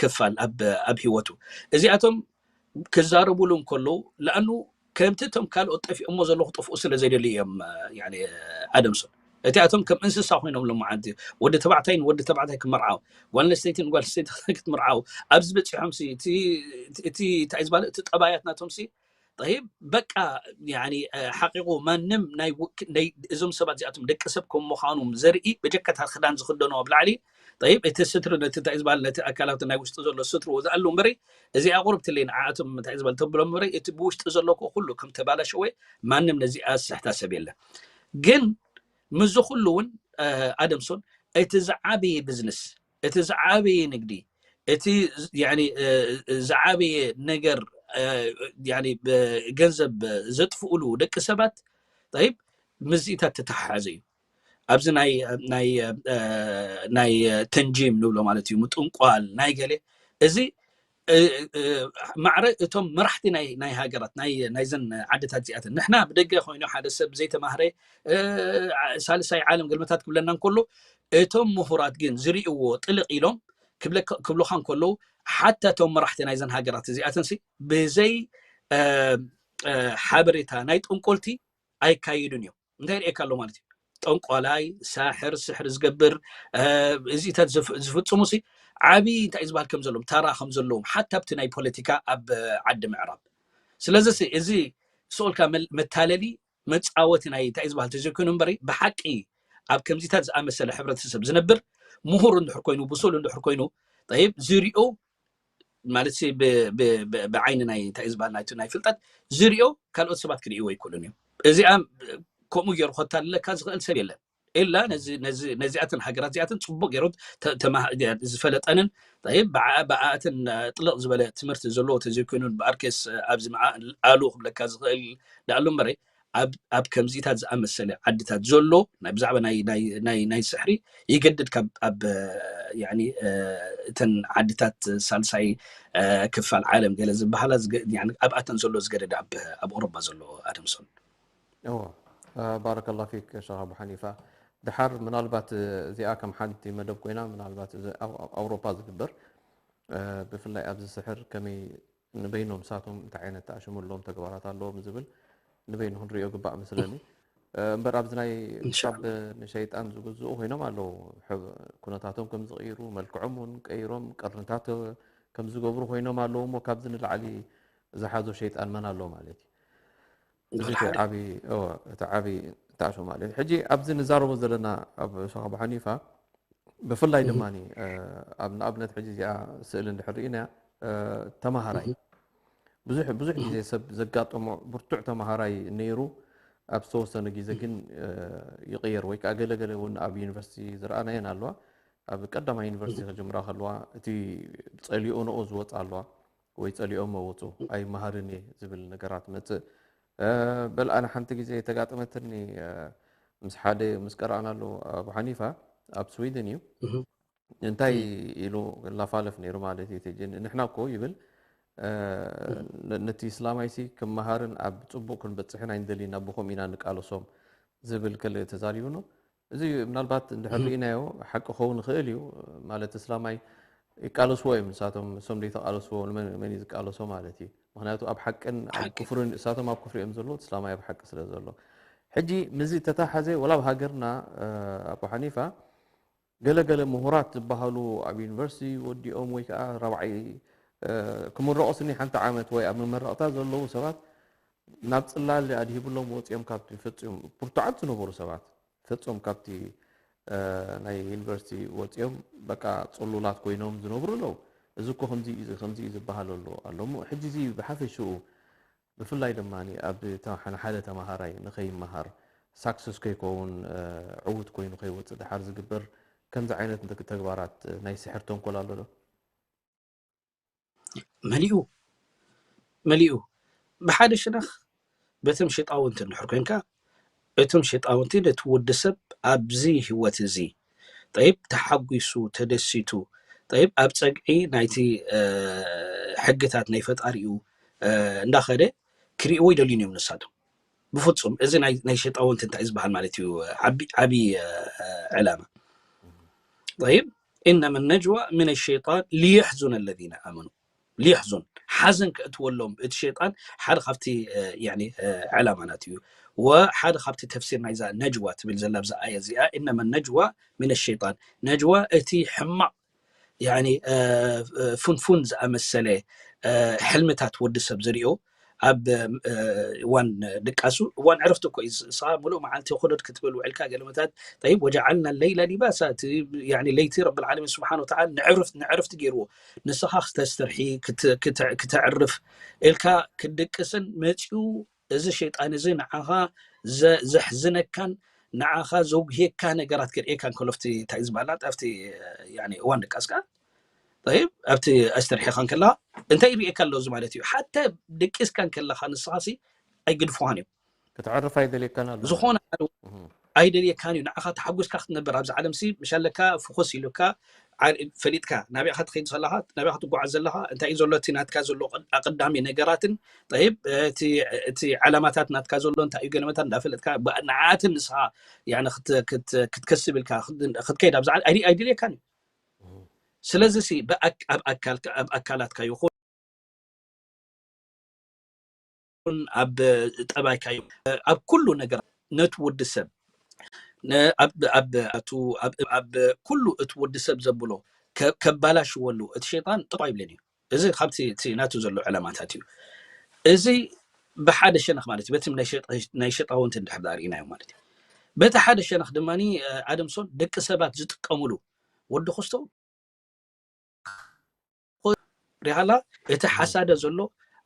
ክፋል ኣብ ህይወቱ እዚኣቶም ክዛረቡሉ እንከለዉ ለኣኑ ከምቲ እቶም ካልኦት ጠፊኦሞ ዘለዉ ክጠፍኡ ስለ ዘይደልዩ እዮም ኣደምሶን። እቲኣቶም ከም እንስሳ ኮይኖም ሎማዓንቲ ወዲ ተባዕታይ ንወዲ ተባዕታይ ክመርዓው ጓል ኣንስተይቲ ንጓል ኣንስተይቲ ክትምርዓው ኣብዚ በፂሖም እቲ እንታይ ዝበለ እቲ ጠባያት ናቶም ሲ ጠይብ በቃ ሓቂቁ ማንም ናይ እዞም ሰባት እዚኣቶም ደቂ ሰብ ከም ምዃኖም ዘርኢ በጀካታ ክዳን ዝክደኖ ኣብ ላዕሊ ጠይብ እቲ ስትሪ ነቲ እንታይ ዝበሃል ነቲ ኣካላት ናይ ውሽጢ ዘሎ ስትሪ ዝኣሉ እምበሪ እዚኣ ቁርብትለይ ንዓኣቶም እንታይ ዝበሃል ተብሎም እምበሪ እቲ ብውሽጢ ዘሎ ኩሉ ከም ተባላሸወ ማንም ነዚኣ ዝስሕታ ሰብ የለን። ግን ምዚ ኩሉ እውን ኣደምሶን እቲ ዝዓበየ ቢዝነስ እቲ ዝዓበየ ንግዲ እቲ ዝዓበየ ነገር ገንዘብ ዘጥፍኡሉ ደቂ ሰባት ይብ ምስዚኢታት ተተሓሓዘ እዩ። ኣብዚ ናይ ተንጂም ንብሎ ማለት እዩ ምጥንቋል ናይ ገለ እዚ ማዕረ እቶም መራሕቲ ናይ ሃገራት ናይዘን ዓድታት እዚኣተን ንሕና ብደገ ኮይኑ ሓደ ሰብ ዘይተማህረ ሳልሳይ ዓለም ገልመታት ክብለና እንከሎ እቶም ምሁራት ግን ዝርእይዎ ጥልቕ ኢሎም ክብሉኻ እንከለዉ ሓታ እቶም መራሕቲ ናይዘን ሃገራት እዚኣተንሲ ብዘይ ሓበሬታ ናይ ጠንቆልቲ ኣይካየዱን እዮም። እንታይ ርእየካ ኣሎ ማለት እዩ? ጠንቋላይ፣ ሳሕር፣ ስሕር ዝገብር እዚታት ዝፍፅሙ ሲ ዓብዪ እንታይ ዝበሃል ከም ዘለዎም ታራ ከም ዘለዎም ሓታ ኣብቲ ናይ ፖለቲካ ኣብ ዓዲ ምዕራብ። ስለዚ እዚ ስኦልካ መታለሊ መፃወቲ ናይ እንታይ ዝበሃል ተዘይኮይኑ እምበሪ ብሓቂ ኣብ ከምዚታት ዝኣመሰለ ሕብረተሰብ ዝነብር ምሁር እንድሕር ኮይኑ ብሱል እንድሕር ኮይኑ ጠይብ ዝሪኦ ማለት ብዓይኒ ናይ እንታይ ዝበሃል ናይቱ ናይ ፍልጠት ዝሪኦ ካልኦት ሰባት ክርእይዎ ኣይክእሉን እዮም። እዚኣ ከምኡ ገይሩ ከታልለካ ዝኽእል ሰብ የለን። ኢላ ነዚኣትን ሃገራት እዚኣትን ፅቡቅ ገይሩ ዝፈለጠንን ብኣኣትን ጥልቕ ዝበለ ትምህርቲ ዘለዎ ተዘይኮይኑን ብኣርኬስ ኣብዚ መዓ ኣሉ ክብለካ ዝኽእል ዳኣሉ እምበረ ኣብ ከምዚታት ዝኣመሰለ ዓድታት ዘሎ ናይ ብዛዕባ ናይ ስሕሪ ይገድድ ካብ ኣብ እተን ዓድታት ሳልሳይ ክፋል ዓለም ገለ ዝበሃላ ኣብኣተን ዘሎ ዝገደደ ኣብ ኦሮባ ዘሎ ኣደምሶን እዎ ባረከላ ፊክ ሸኽ ኣቡ ሓኒፋ። ድሓር ምናልባት እዚኣ ከም ሓንቲ መደብ ኮይና ምናልባት ኣውሮፓ ዝግበር ብፍላይ ኣብዚ ስሕር ከመይ ንበይኖም ሳቶም እንታይ ዓይነት ተኣሽሙ ኣለዎም ተግባራት ኣለዎም ዝብል ንበይኑ ክንሪኦ ግባእ መስለኒ። እምበር ኣብዚ ናይ ካብ ንሸይጣን ዝግዝኡ ኮይኖም ኣለዉ። ኩነታቶም ከም ዝቕይሩ መልክዖም እውን ቀይሮም ቅርንታት ከም ዝገብሩ ኮይኖም ኣለዉ እሞ ካብዚ ንላዕሊ ዝሓዞ ሸይጣን መን ኣሎ ማለት እዩ። እዚ ዓቢ እቲ ዓቢ ተኣሽሙ ማለት እዩ። ሕጂ ኣብዚ ንዛረቦ ዘለና ኣብ ሸኽ ኣቡ ሓኒፋ ብፍላይ ድማ ኣብ ንኣብነት ሕጂ እዚኣ ስእሊ እንድሕር ርኢና ተማሃራይ ብዙሕ ብዙሕ ግዜ ሰብ ዘጋጠሞ ብርቱዕ ተማሃራይ ነይሩ ኣብ ዝተወሰነ ግዜ ግን ይቕየር ወይ ከዓ ገለገለ እውን ኣብ ዩኒቨርሲቲ ዝረኣናየን ኣለዋ ኣብ ቀዳማይ ዩኒቨርሲቲ ከጅምራ ከለዋ እቲ ፀሊኦ ንኦ ዝወፅ ኣለዋ ወይ ፀሊኦም መወፁ ኣይመሃርን እየ ዝብል ነገራት መፅእ በል ኣነ ሓንቲ ግዜ ተጋጠመትኒ ምስ ሓደ ምስ ቀረኣና ኣሎ ኣቡ ሓኒፋ ኣብ ስዊድን እዩ እንታይ ኢሉ ላፋለፍ ነይሩ ማለት እዩ ንሕና እኮ ይብል ነቲ እስላማይ ሲ ክመሃርን ኣብ ፅቡቅ ክንበፅሕን ኣይንደልይና ብከም ኢና ንቃለሶም ዝብል ክልእ ተዛሪቡ ነው እዚ ምናልባት እንድሕር ርኢናዮ ሓቂ ክኸውን ይኽእል እዩ ማለት እስላማይ ይቃለስዎ እዮም ንሳቶም እሶም ዘይተቃለስዎ ንመን መን እዩ ዝቃለሶ ማለት እዩ ምክንያቱ ኣብ ሓቅን ኣብ ክፍርን እሳቶም ኣብ ክፍሪ እዮም ዘለዉ እስላማይ ኣብ ሓቂ ስለ ዘሎ ሕጂ ምዚ ተታሓዘ ወላ ኣብ ሃገርና ኣቡ ሓኒፋ ገለገለ ምሁራት ዝበሃሉ ኣብ ዩኒቨርሲቲ ወዲኦም ወይ ከዓ ራብዓይ ክምረቑ ስኒ ሓንቲ ዓመት ወይ ኣብ መመረቕታ ዘለዉ ሰባት ናብ ፅላል ኣድሂብሎም ወፂኦም ካብቲ ፈፂኦም ብርቱዓት ዝነበሩ ሰባት ፈፂኦም ካብቲ እ፣ ናይ ዩኒቨርሲቲ ወፂኦም በቃ ፅሉላት ኮይኖም ዝነብሩ ኣለዉ። እዚ እኮ ከምዚ እዩ፣ ከምዚ እዩ ዝበሃል ኣሎ ኣሎ እሞ፣ ሕጂ እዚ ብሓፈሽኡ ብፍላይ ድማ ኣብ ተ-፣ ሓደ ተምሃራይ ንኸይመሃር፣ ሳክሰስ ከይከውን፣ እ፣ ዕዉት ኮይኑ ከይወፅእ ድሓር ዝግበር ከምዚ ዓይነት ተግባራት ናይ ስሕር ተንኮል ኣሎ ዶ? መሊኡ መሊኡ ብሓደ ሸነኽ በቶም ሸጣውንቲ እንድሕር ኮንካ፣ እቶም ሸጣውንቲ ነቲ ወዲ ሰብ ኣብዚ ህይወት እዚ፣ ጠይብ፣ ተሓጒሱ፣ ተደሲቱ፣ ጠይብ፣ ኣብ ጸግዒ ናይቲ፣ እ፣ ሕግታት ናይ ፈጣሪኡ፣ እ፣ እንዳኸደ ክርእይዎ ይደልዩን እዮም ንሳቶም። ብፍጹም እዚ ናይ፣ ናይ ሸጣውንቲ እንታይ እዩ ዝበሃል ማለት እዩ? ዓቢ፣ ዓቢ፣ እ፣ ዕላማ። ጠይብ፣ إنما النجوى من الشيطان ليحزن الذين آمنوا. ሊሕዙን፣ ሓዘን ከእትወሎም እቲ ሸይጣን ሓደ ካብቲ፣ እ፣ ያኒ፣ እ፣ ዕላማናት እዩ። ወሓደ ካብቲ ተፍሲር ናይዛ ነጅዋ ትብል ዘላ ብዛ ኣያ እዚኣ፣ إنما النجوى من الشيطان። ነጅዋ እቲ ሕማቕ፣ ያኒ፣ እ፣ እ፣ ፍንፉን ዝኣመሰለ፣ እ፣ ሕልምታት ወዲ ሰብ ዝሪኦ ኣብ፣ እ፣ እዋን ድቃሱ፣ እዋን ዕረፍቲ እኮ እዩ። ንስኻ ሙሉእ መዓልቲ ኮደድ ክትብል ውዕልካ ገለመታት፣ ጠይብ፣ وجعلنا الليل لباسا፣ እቲ፣ ያኒ፣ ለይቲ ረብል ዓለሚን ስብሓን ወተዓላ ንዕርፍ-፣ ንዕረፍቲ ገይርዎ። ንስኻ ክተስተርሒ፣ ክት-፣ ክት-፣ ክተዕርፍ ኢልካ ክትድቅስን መፂኡ እዚ ሸይጣን እዚ ንዓኻ ዘ-፣ ዘሕዝነካን ንዓኻ ዘጉህየካ ነገራት ከርእየካ እንከሎ፣ ኣብቲ እንታይ እዩ ዝበሃል፣ ኣብቲ፣ ያኒ፣ እዋን ድቃስካ፣ ጠይብ፣ ኣብቲ ኣስተርሒኻ እንከለኻ እንታይ ይርእየካ ኣሎ እዚ ማለት እዩ። ሓታ ደቂስካ እንከለኻ ንስኻሲ ኣይግድፉኻን እዮም። ክትዕርፍ ኣይደልየካን ኣሎ። ዝኾነ ሓደ ኣይደልየካን እዩ። ንዓኻ ተሓጒስካ ክትነብር ኣብዚ ዓለምሲ ምሽ ኣለካ፣ ፍኹስ ኢሉካ፣ ዓ-፣ ፈሊጥካ ናበይ ኢኻ ትኸይድ ዘለኻ፣ ናበይ ኢኻ ትጓዓዝ ዘለኻ፣ እንታይ እዩ ዘሎ እቲ ናትካ ዘሎ ቅድ-፣ ኣቐዳሚ ነገራትን፣ ጠይብ፣ እቲ፣ እቲ ዓላማታት ናትካ ዘሎ እንታይ እዩ፣ ገለመታት እንዳፈለጥካ፣ ብ-፣ ንዓትን ንስኻ፣ ያኒ፣ ክት-፣ ክት-፣ ክትከስብ ኢልካ ክት-፣ ክትከይድ ኣብዚ ዓለም ኣይ-፣ ኣይደልየካን እዩ። ስለዚ ሲ ብኣክ-፣ ኣብ ኣካልካ፣ ኣብ ኣካላትካ ይኹን፣ ኣብ ጠባይካ ይኹን፣ ኣብ ኩሉ ነገር ነቲ ወዲ ሰብ ነ-፣ ኣብ፣ ኣብ፣ ኣቱ-፣ ኣብ፣ ኣብ ኩሉ እቲ ወዲ ሰብ ዘብሎ ከ-፣ ከባላሽወሉ እቲ ሸይጣን ጠጠው ኣይብልን እዩ። እዚ ካብቲ እቲ ናቱ ዘሎ ዕላማታት እዩ። እዚ ብሓደ ሸነኽ ማለት እዩ። በቲ ናይ ሸጣ-፣ ናይ ሸጣውንቲ እንድሕር ደኣ ርኢናዮ ማለት እዩ። በቲ ሓደ ሸነኽ ድማ፣ እ፣ ኣደምሶን ደቂ ሰባት ዝጥቀምሉ ወዲ ክስቶ ሪሃላ እቲ ሓሳደ ዘሎ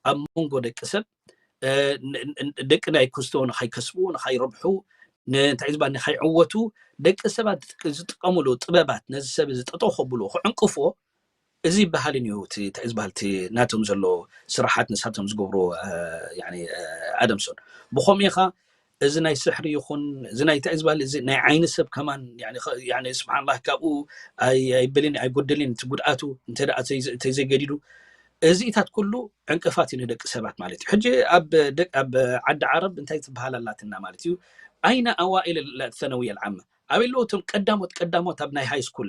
ኣብ መንጎ ደቂ ሰብ፣ እ፣ ን-፣ ን-፣ ደቂ ናይ ክስቶ ንኸይከስቡ፣ ንኸይረብሑ፣ ን-፣ እንታይ ዝበሃል፣ ንኸይዕወቱ ደቂ ሰባት ዝጥቀ-፣ ዝጥቀምሉ ጥበባት ነዚ ሰብ እዚ ጠጠው ከብሉ፣ ክዕንቅፍዎ፣ እዚ ይበሃል እዩ። እቲ እንታይ ዝበሃል፣ እቲ ናቶም ዘሎ ስራሓት ንሳቶም ዝገብርዎ፣ እ፣ ያኒ፣ እ፣ ኣደምሶን። ብኸምኡ ኢኻ እዚ ናይ ስሕሪ ይኹን፣ እዚ ናይ እንታይ ዝበሃል፣ እዚ ናይ ዓይኒ ሰብ ከማን፣ ያኒ፣ ኸ-፣ ያኒ፣ ስብሓንላህ፣ ካብኡ ኣይ-፣ ኣይበልን ኣይጎደልን እቲ ጉድኣቱ፣ እንተ ደኣ ተይ-፣ ተይዘይገዲዱ፣ እዚታት ኩሉ ዕንቅፋት እዩ ንደቂ ሰባት ማለት እዩ። ሕጂ ኣብ ደቅ-፣ ኣብ ዓዲ ዓረብ እንታይ ትበሃል ኣላትና ማለት እዩ? ኣይነ ኣዋኢል ثነውየ ልዓመ፣ ኣበይ ኣለዉ እቶም ቀዳሞት፣ ቀዳሞት ኣብ ናይ ሃይ ስኩል፣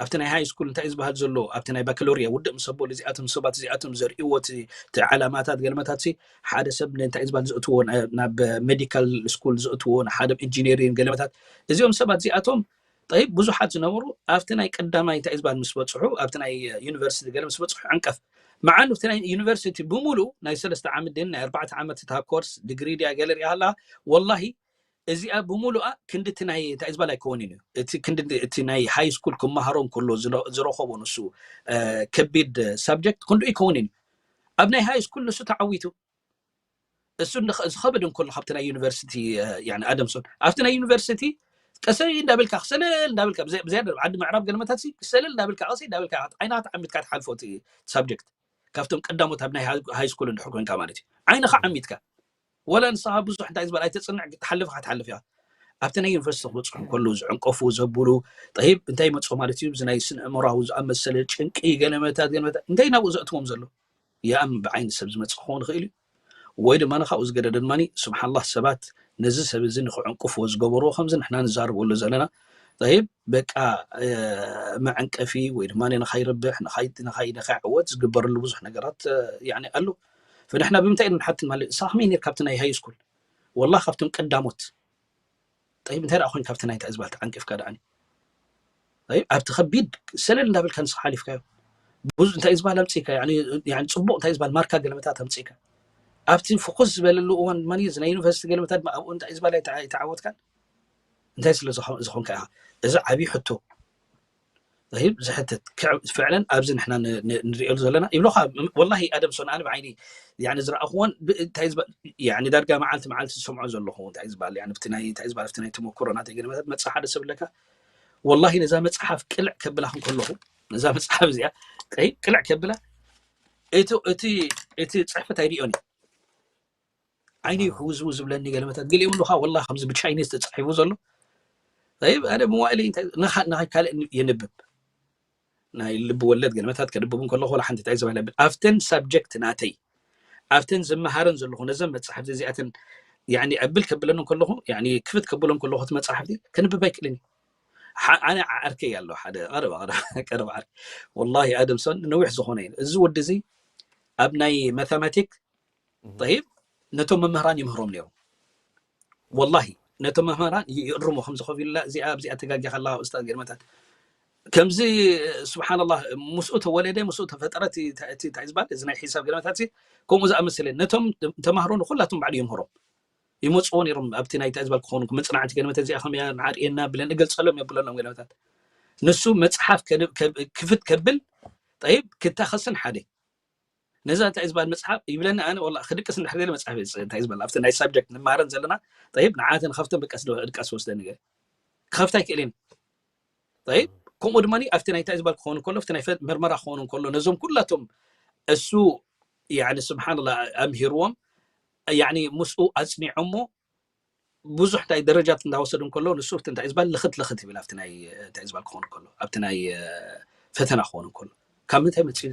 ኣብቲ ናይ ሃይ ስኩል እንታይ እዩ ዝበሃል ዘሎ፣ ኣብቲ ናይ ባካሎርያ ውድእ ምስ ኣበሉ፣ እዚኣቶም ሰባት እዚኣቶም ዘርእይዎ እቲ፣ እቲ ዓላማታት ገለመታት ሲ፣ ሓደ ሰብ ንእንታይ እዩ ዝበሃል ዘእትዎ፣ ና-፣ ናብ ሜዲካል ስኩል ዘእትዎ፣ ንሓደ ኢንጂነሪንግ ገለመታት፣ እዚኦም ሰባት እዚኣቶም፣ ጠይብ፣ ብዙሓት ዝነበሩ ኣብቲ ናይ ቀዳማይ እንታይ እዩ ዝበሃል ምስ በፅሑ፣ ኣብቲ ናይ ዩኒቨርሲቲ ገለ ምስ በፅሑ ዕንቀፍ። መዓኑ ኣብቲ ናይ ዩኒቨርሲቲ ብምሉእ ናይ ሰለስተ ዓመት ድን ናይ ኣርባዕተ ዓመት እታ ኮርስ ዲግሪ ድያ ገለ ሪኣ ኣላ። ወላሂ እዚኣ ብምሉኣ ክንዲ እቲ ናይ እንታይ ዝበሃል ኣይከውንን እዩ። እቲ ክንዲ እቲ ናይ ሃይ ስኩል ክመሃሮ እንከሎ ዝረ-፣ ዝረኸቦ ንሱ፣ እ፣ ከቢድ ሳብጀክት ክንድኡ ኣይከውንን እዩ። ኣብ ናይ ሃይ ስኩል ንሱ ተዓዊቱ። እሱ እንደ-፣ ዝኸብድ እንከሎ ካብቲ ናይ ዩኒቨርሲቲ፣ እ፣ ያኒ ኣደምሶን። ኣብቲ ናይ ዩኒቨርሲቲ ቀሰይ እንዳበልካ፣ ክሰለል እንዳበልካ፣ ብዘ-፣ ብዝያዳ ዓዲ ምዕራብ ገለመታት ሲ፣ ክሰለል እንዳበልካ፣ ቀሰይ እንዳበልካ፣ ዓይንኻ ተዓሚትካ ትሓልፎ እቲ ሳብጀክት። ካብቶም ቀዳሞት ኣብ ናይ ሃይ፣ ሃይ ስኩል እንድሕር ኮንካ ማለት እዩ። ዓይንኻ ዓሚትካ። ወላ ንስኻ ብዙሕ እንታይ ዝበል ኣይተጽንዕ፣ ትሓልፍ ኢኻ፣ ትሓልፍ ኢኻ። ኣብቲ ናይ ዩኒቨርሲቲ ክበጽሑ እንከለዉ ዝዕንቀፉ፣ ዘብሉ፣ ጠይብ፣ እንታይ ይመጽኦ ማለት እዩ? እዚ ናይ ስነ ኣእምሮኣዊ ዝኣመሰለ ጭንቂ፣ ገለመታት፣ ገለመታት፣ እንታይ ናብኡ ዘእትዎም ዘሎ? ያም ብዓይኒ ሰብ ዝመጽእ ክኸውን ይኽእል እዩ። ወይ ድማ ካብኡ ዝገደደ ድማ፣ ስብሓንላህ፣ ሰባት ነዚ ሰብ እዚ ንኽዕንቅፍዎ ዝገበርዎ፣ ከምዚ ንሕና ንዛረበሉ ዘለና፣ ጠይብ፣ በቃ፣ እ፣ መዐንቀፊ ወይ ድማ ንኸይረብሕ፣ ንኸይ-፣ ንኸይ-፣ ንኸይዕወት ዝግበረሉ ብዙሕ ነገራት፣ እ፣ ያኒ ኣሎ። ፈንሕና ብምንታይ ኢና ንሓትን ማለት እዩ? ንስኻ ከመይ ነርካ ኣብቲ ናይ ሃይ ስኩል? ወላሂ ካብቶም ቀዳሞት። ጠይብ፣ እንታይ ደኣ ኮይንካ ኣብቲ ናይ እንታይ ዝበሃል ተዓንቂፍካ ደኣኒ? ጠይብ፣ ኣብቲ ከቢድ ሰለል እንዳበልካ ንስኻ ሓሊፍካዮ። ብዙ እንታይ ዝበሃል ኣምጺእካ፣ ያኒ፣ ያኒ ጽቡቕ እንታይ ዝበሃል ማርካ ገለመታት ኣምጺእካ። ኣብቲ ፍኹስ ዝበለሉ እዋን ድማ እዚ ናይ ዩኒቨርሲቲ ገለመታት ድማ ኣብኡ እንታይ ዝበሃል ኣይተዓ-፣ ኣይተዓወትካን? እንታይ ስለ ዝኾንካ ኢኻ? እዚ ዓብዪ ሕቶ። ይብ ዝሕትት ፍዕለን ኣብዚ ንሕና ንሪኦሉ ዘለና ይብለኻ። ወላሂ ኣደም ሶን ኣነ ብዓይኒ ዝረኣኽዎን እንታይ ዝበል ዳርጋ መዓልቲ መዓልቲ ዝሰምዖ ዘለኹ እንታይ ዝበሃል ብቲ ናይ እንታይ ዝበሃል ብቲ ናይ ተመክሮ ናተይ ገለመታት መፅሓፍ ሓደ ሰብ ኣለካ። ወላሂ ነዛ መፅሓፍ ቅልዕ ከብላ ከለኹ ነዛ መፅሓፍ እዚኣ ቅልዕ ከብላ እቲ እቲ እቲ ፅሕፈት ኣይሪኦን እዩ ዓይኒ ሕውዝው ዝብለኒ ገለመታት ገሊኦም ኣለካ። ወላ ከምዚ ብቻይኒዝ ተፃሒፉ ዘሎ ይብ ኣደ መዋእለ ንኻይ ካልእ የንብብ ናይ ልቢ ወለድ ገለመታት ከንብብ ከለኹ ወላ ሓንቲ እንታይ ዝበለ ኣብተን ሳብጀክት ናተይ ኣብተን ዝመሃረን ዘለኹ ነዘን መፅሓፍቲ እዚኣተን ኣብል ከብለን ከለኹ ክፍት ከብሎም ከለኹ እቲ መፅሓፍቲ ከንብብ ኣይክእልን እዩ። ኣነ ዓርከይ ኣሎ ሓደ ቀረባ ዓርከይ ወላ ኣደም ሶን ነዊሕ ዝኾነ እዩ እዚ ወዲ እዚ ኣብ ናይ ማታማቲክ ይብ ነቶም መምህራን ይምህሮም ነይሩ። ወላሂ ነቶም መምህራን ይእርሞ ከምዚ ከፍ ኢሉላ እዚኣ ኣብዚኣ ተጋጊኻ ኣለኻ ኡስታዝ ገለመታት ከምዚ ስብሓንላህ ምስኡ ተወለደ ምስኡ ተፈጠረ እንታይ ዝበሃል እዚ ናይ ሒሳብ ገለመታት ከምኡ ዝኣመሰለ ነቶም ተማህሮ ንኩላቶም ባዕሉ ይምህሮም ይመፅዎ ነይሮም ኣብቲ ናይ እንታይ ዝበሃል ክኾኑ መፅናዕቲ ገለመታት እዚኣ ከመያ ንዓርእየና ብለን እገልፀሎም የብለሎም ገለመታት ንሱ መፅሓፍ ክፍት ከብል ጠይብ ክታኸስን ሓደ ነዛ እንታይ ዝበሃል መፅሓፍ ይብለኒ ኣነ ወላ ክድቅስ እንድሕር ገለ መፅሓፍ እንታይ ዝበሃል ኣብቲ ናይ ሳብጀክት ንማረን ዘለና ጠይብ ንዓተ ንኸፍተን በቃ ድቃስ ወስደኒ ገለ ክኸፍታ ኣይክእልን ጠይብ ከምኡ ድማ ኣብቲ ናይ እንታይ ዝበሃል ክኸውን ከሎ ኣብቲ ናይ መርመራ ክኸውን ከሎ ነዞም ኩላቶም እሱ ስብሓንላ ኣምሂርዎም ምስኡ ኣፅኒዖሞ ብዙሕ እንታይ ደረጃት እንዳወሰዱ ከሎ ንሱ ኣብቲ እንታይ ዝበሃል ልኽት ልኽት ይብል ኣብቲ ናይ እንታይ ዝበሃል ክኸውን ከሎ ኣብቲ ናይ ፈተና ክኸውን ከሎ ካብ ምንታይ መፅኡ